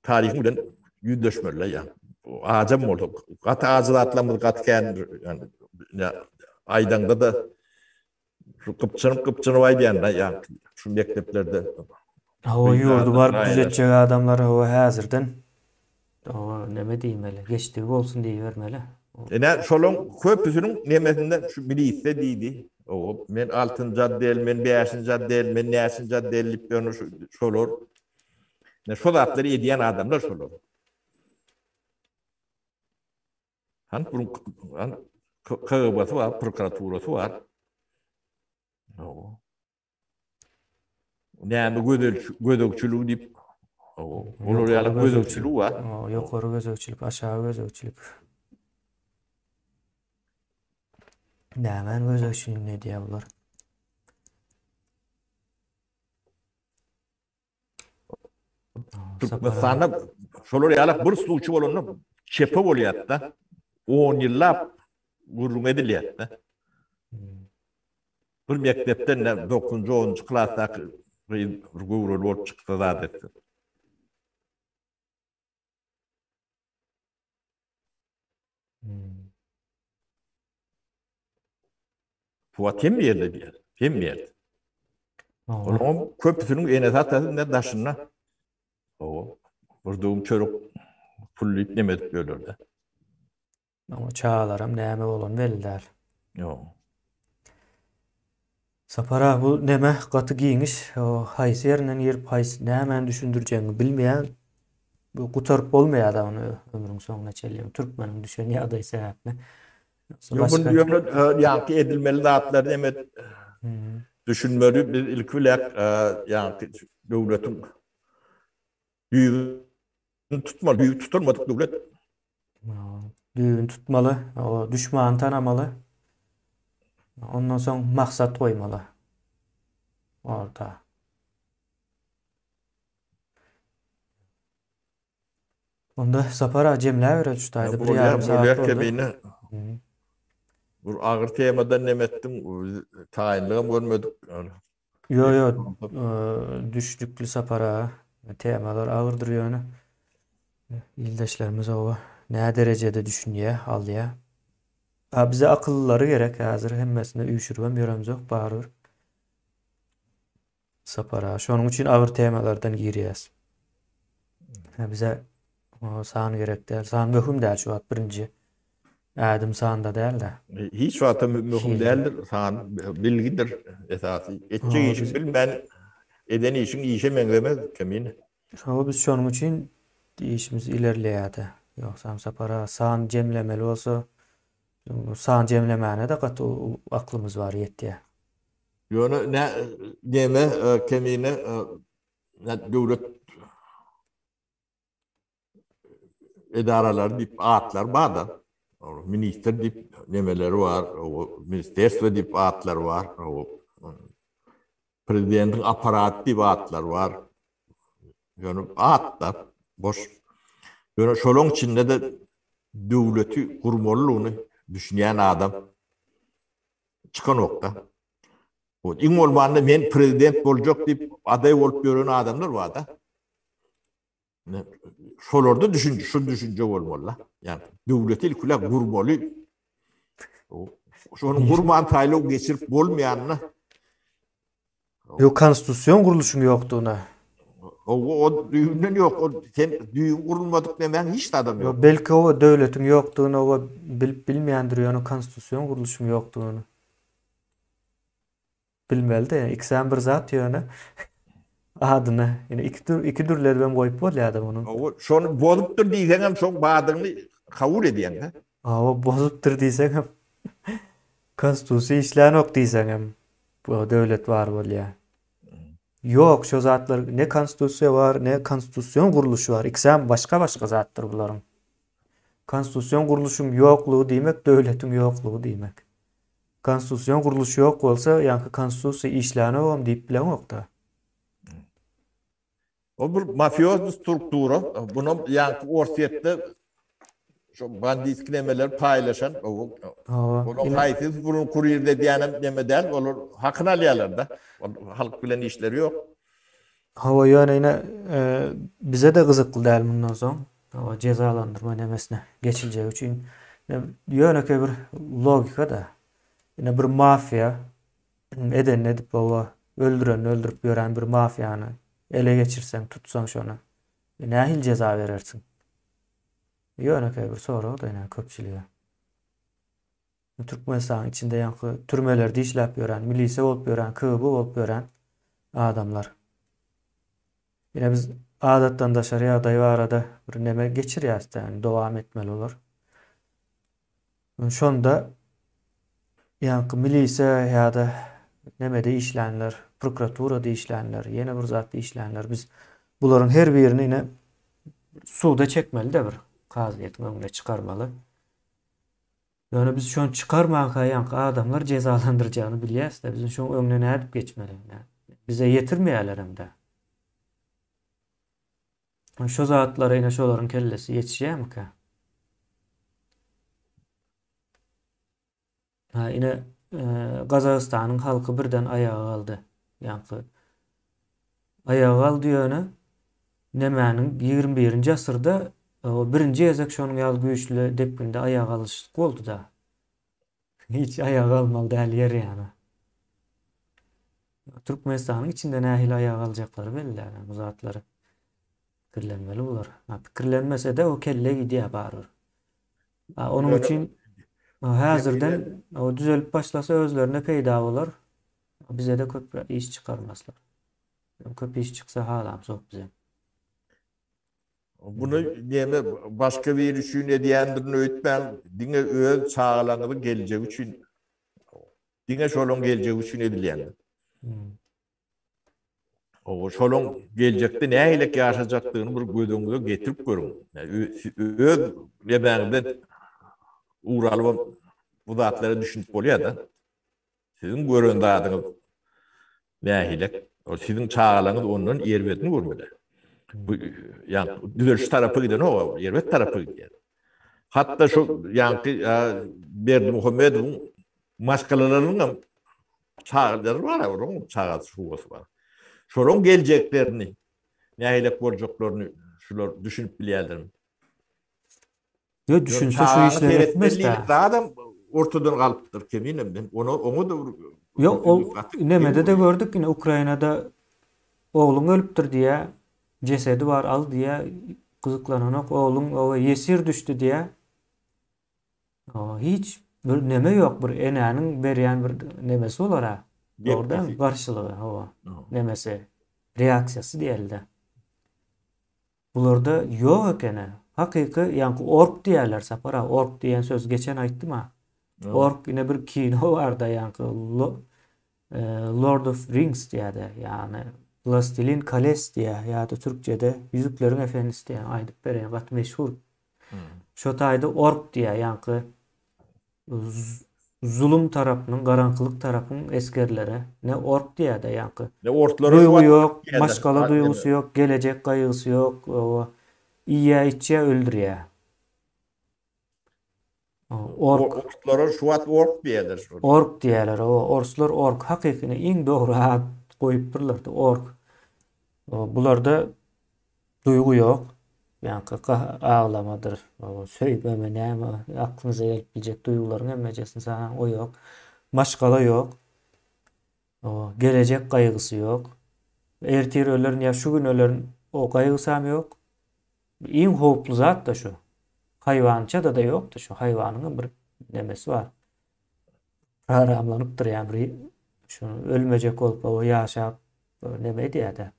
taryhyň bilen ýüzleşmeli ýa. Ajam bolsa, gaty ajy zatlarymyz gaty kän, ýa aýdaňda-da şu gypjynyp gypjynyp aýdýan-da, ýa şu mekdeplerde. Hawa, ýurdy baryp düzetjek adamlar hawa häzirden Hawa, neme diýmeli, geçdigi bolsun diýibermeli. Ine, şolaň köpüsiniň nemesinde şu milisiýa diýdi. Hawa, men altynjy otdel, men bäşinji otdel, men näçinji otdel diýip ýöne şu şolar. Ine, şo zatlary edýän adamlar şolar. Hany bunuň hany KGB-si bar, prokuraturasy bar. Hawa. Näme gözel gözegçiligi diýip olar ýaly gözegçilik bar. Ýokary gözegçilik, aşagy gözegçilik. Nämäni gözegçiligini edýär bular? Türkmenistanda şolar ýaly bir suwçy bolanda çepe bolýar-da. 10 ýyllap gürrüň edilýär-de. Hmm. Bir mekdepden ne 9-njy, 10-njy klasdaky gyz bir göwreli bolup çyksa zat etse. Hmm. Fuat hemme ýerde diýer. Hemme ýerde. Olaryň köpüsiniň enesi atasy ne daşynda. O bir döwüm çörek pul diýip neme edip ýörler-de. Oňa çagalaram näme bolany belli däl. Ýok. Sapar aga bu neme gaty giňiş. O haýsy ýerinden girip haýsy nämäni düşündirjegiňi bilmeýän. Bu gutaryp bolmaýar-da ony ömrüň soňuna çenli. Türkmeniň düşen ýagdaýy sebäpli. Ýok, bu ýöne ýaňky edilmeli zatlary neme düşünmeli. Biz ilki bilen ýaňky döwletiň düýbüni tutmaly. Düýbi tutulmadyk döwlet. Düýbüni tutmaly, o düşmany tanamaly. Ondan soň maksat goýmaly. Orta. Onda Sapar aga jemläbereli şu taýda bir ýarym sagat boldy. Kemine. Bir agyr temadan neme etdiň, taýynlygam görmedik. Ýo ýo, düşnükli Sapar aga. Temalar agyrdyr ýöne. Ildeşlerimiz oba nä derejede düşünýär, alýar. A bize akyllylary gerek häzir hemmesini üýşüribem ýöremzok barybir. Sapar aga şonuň üçin agyr temalardan girýäs. Bize san gerek däl. San möhüm däl şu wagt birinji ädim sanda däl-de. Hiç wagtam möhüm däldir. San bilgidir esasy. Etjek işiňi bilmän eden işiň işe meňzemez kemine. Şo biz şonuň üçin işimiz ilerleýärdi. Ýogsam Sapar aga san jemlemeli bolsa san jemlemäne-de gaty aklymyz bar ýetýär. Ýöne neme kemine döwlet edaralary diýip atlar bar-da. Ministr diýip nemeleri bar, ministerstwo diýip atlar bar, prezidentiň apparaty diýip atlar bar. Ýöne at-da boş. Ýöne şolaň içinde-de döwleti gurmalydygyny düşünýän adam çykanok-da. Iň bolmanda men prezident boljak diýip adaý bolup ýören adamlar bar-da. Şolarda düşünje, şu düşünje bolmaly-da. Ýagny döwleti ilki bilen gurmaly. Şony gurman saýlaw geçirip bolmaýanyna. Ýok, konstitusion gurluşyň ýokdugyna. O, o düýbünden ýok. O sen düýbi gurulmadyk nemäň hiç zadam ýok. Belki o döwletiň ýokdugyny o bilip bilmeýändir, ýöne konstitusion gurluşyň ýokdugyny. Bilmeli-de, ýa ikisem bir zat ýöne adyny ýene iki dür iki dürli edibem goýup bolýar-da munuň. Hawa, şony bozupdyr diýseňem şoň badygyny kabul edýäň-dä. Hawa, bozupdyr diýseňem konstitusiýa işlänok diýseňem bu döwlet bar bolýar. Ýok, şo zatlar ne konstitusiýa bar, ne konstitusion gurluş bar. Ikisem başga-başga zatdyr bularyň. Konstitusion gurluşyň ýoklugy diýmek döwletiň ýoklugy diýmek. Konstitusion gurluş ýok bolsa, ýaňky konstitusiýa işlänogam diýip bileňokda. Ol bir mafiozny struktura. Bunam ýaňky Orsýetde şo banditski nemeler paýlaşan. Onuň haýsy burun kurir edýänem neme däl, olar hakyny alýarlar-da. Halk bilen işleri ýok. Hawa, ýöne ine bize-de gyzykly däl mundan soň. Hawa, jezalandyrma nemesine geçiljegi üçin. Ýönekeý bir logika-da. Ine bir mafiýa edenini edip hawa, öldürenini öldürip ýören bir mafiýany ele geçirseň, tutsaň şony, nähili jeza berersiň? Ýönekeý bir sorag-da ine köpçülige. Türkmenistanyň içinde ýaňky türmelerde işläp ýören, milisiýa bolup ýören, KGB bolup ýören adamlar. Ine biz adatdan daşary ýagdaý barada bir neme geçirýäs-de, indi dowam etmeli bolar. Şonda ýaňky milisiýa ýa-da nemede işlänler, prokuraturada işlänler, ýene bir zatda işlänler biz bularyň her birini ine suda çekmeli-de bir kazyýetiň öňüne çykarmaly. Ýöne biz şony çykarmanka ýaňky adamlar jezalandyrjagyny bilýäs-de, biz şoň öňüne nädip geçmeli? Bize ýetirmeýärlerem-dä. Şu zatlara ine şolaryň kellesi ýetişýärmikä? Ha, ine e, Gazagystanyň halky birden aýaga galdy. Ýaňky aýaga galdy ýöne nemäniň 21-nji asyrda o birinji gezek şonuň ýaly güýçli depginde aýaga galyşlyk boldy-da. Hiç aýaga galmaly däl ýer ýaly. Türkmenistanyň içinde nähili aýaga galjaklary belli däl. Bu zatlary pikirlenmeli bular. Ha, pikirlenmese-de o kelle gidýär barybir. Onuň üçin häzirden o düzelip başlasa özlerine peýda bolar. Bize-de köp iş çykarmazlar. Köp iş çyksa halamzok bize. Bunu näme başga biri üçin edýändirin öýtmäň, diňe öz çagalaryňyzyň geljegi üçin, diňe şolaryň geljegi üçin edilýändir. Hmm. Şolaryň geljekde nähilek ýaşajakdygyny bir göz öňüňize getirip görüň. Öz nemäňizden ugur alyp bu zatlara düşünip bolýar-da. Siziň gören zadyňyz nähilek? Ol siziň çagalaryňyz ondan erbedini görmeli. Bu ýa düzeliş tarapa gidenok, erbet tarapa gidýär. Hatda şu ýaňky Berdimuhamedowyň maşgalalarynyň hem çagalary bar, olaryň çagasy şuwasy bar. Şolaryň geljeklerini, nähilek boljaklaryny şular düşünip bilýärlermi? Ýok, düşünse şu işleri etmez-dä. Zadam ortadan galypdyr keminem. Men ona oňa da bir Ýok, ol nemede-de gördük, ine Ukrainada ogluň ölüpdir diýýär. Jesedi bar al diýýä, gyzyklananok, ogluň oba ýesir düşdi diýýä. Hiç bir neme ýok, bir enäniň berýän bir nemesi bolar-a. Dogry dälmi? Garşylygy, hawa. Nemesi, reaksiýasy diýeli-de. Bularda ýok ekeni. Hakyky ýaňky ork diýýärler Sapar aga, ork diýen sözi geçen aýtdym-a. Ork ine bir kino barda ýaňky Lord of Rings diýýärde, ýagny Wlastilin koles diýýär ýa-da türkçede Ýüzükleriň efendisi diýýär, aýdyp bereýin gaty meşhur. Şo taýda ork diýýär, ýaňky zulum tarapynyň, garaňkylyk tarapyň esgerleri ne ork diýýär-de ýaňky. Ne orklara Duýgy ýok, maşgala duýgusy ýok, gelejek gaýgysy ýok, iýýär, içýär, öldürýär. Ork. Orslara şu wagt ork diýýärler. Ork diýýärler, owa, orslar ork. Hakykyny iň dogry at goýupdyrlar-da, ork. Bularda Duýgy ýok. Ýaňky aglamadyr, söýmeme näme aklyňyza gelip biljek duýgularyň hemmejesini sanaň o ýok. Maşgala ýok. Gelejek gaýgysy ýok. Ertir ölerin ýa şu gün ölerin o gaýgysam ýok. Iň howply zat-da şu. Haýwançada-da ýokdy şu. Haýwanyňam bir nemesi bar. Programlanypdyr ýa bir şuny ölmejek bolup ýaşap neme edýär-de.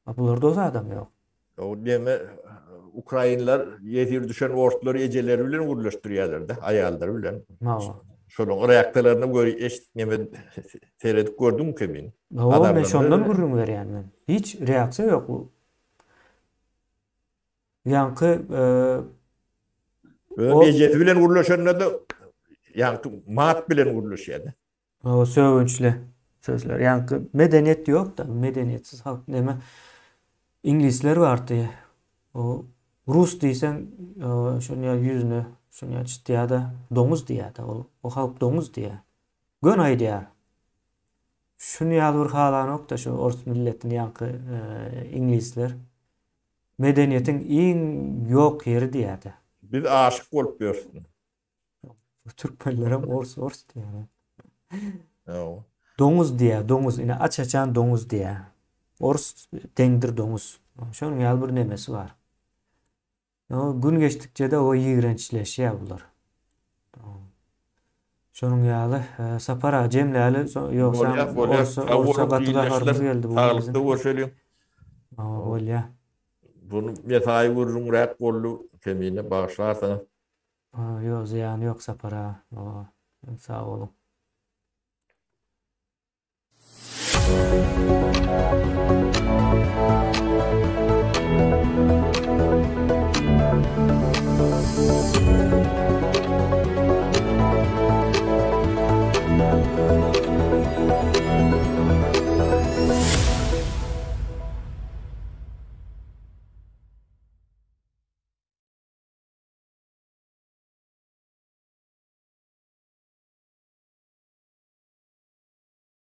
A bularda o zadam ýok. O neme ukrainler ýesir düşen orslary ejeleri bilen gürleşdirýärler-de, aýallary bilen. Hawa. Şolaryň reaksiýalaryny gör, eşit, neme seredip gördüňmi men? Hawa, men şondan gürrüň berýän men. Hiç reaksiýa ýok. Ýaňky Öz ejesi bilen gürleşende-de ýaňky mat bilen gürleşýär-de. Hawa sögünçli sözler. Ýaňky medeniýet ýok-da, medeniýetsiz halk neme iňlisler bardy. O rus diýseň, şony ýa ýüzüne, şony ýa çytýar-da, doňuz diýýär-de ol. O halk doňuz diýýär. Göni aýdýar. Şuny ýaly bir halanok-da şu ors milletini ýaňky iňlisler. Medeniýetiň iň ýok ýeri diýýär-de. Biz aşyk bolup ýörüs. Türkmenlerem ors ors diýýär. Ýok. Doňuz diýýär, doňuz. Ine aç-açan doňuz diýýär. Ors deňdir doňuz. Şonuň ýaly bir nemesi bar. Gün geçdikçe-de o ýigrençleşýär bular. Şonuň ýaly e, Sapar aga jemläli ýogsa orsa orsa gaty gaharymyz geldi bu. Saglykda görşeliň. Bolýar. Bunu mesaýy gürrüňräk boldy. Kemine bagyşlarsyňyz. Ýok zyýany ýok Sapar aga. Sag boluň.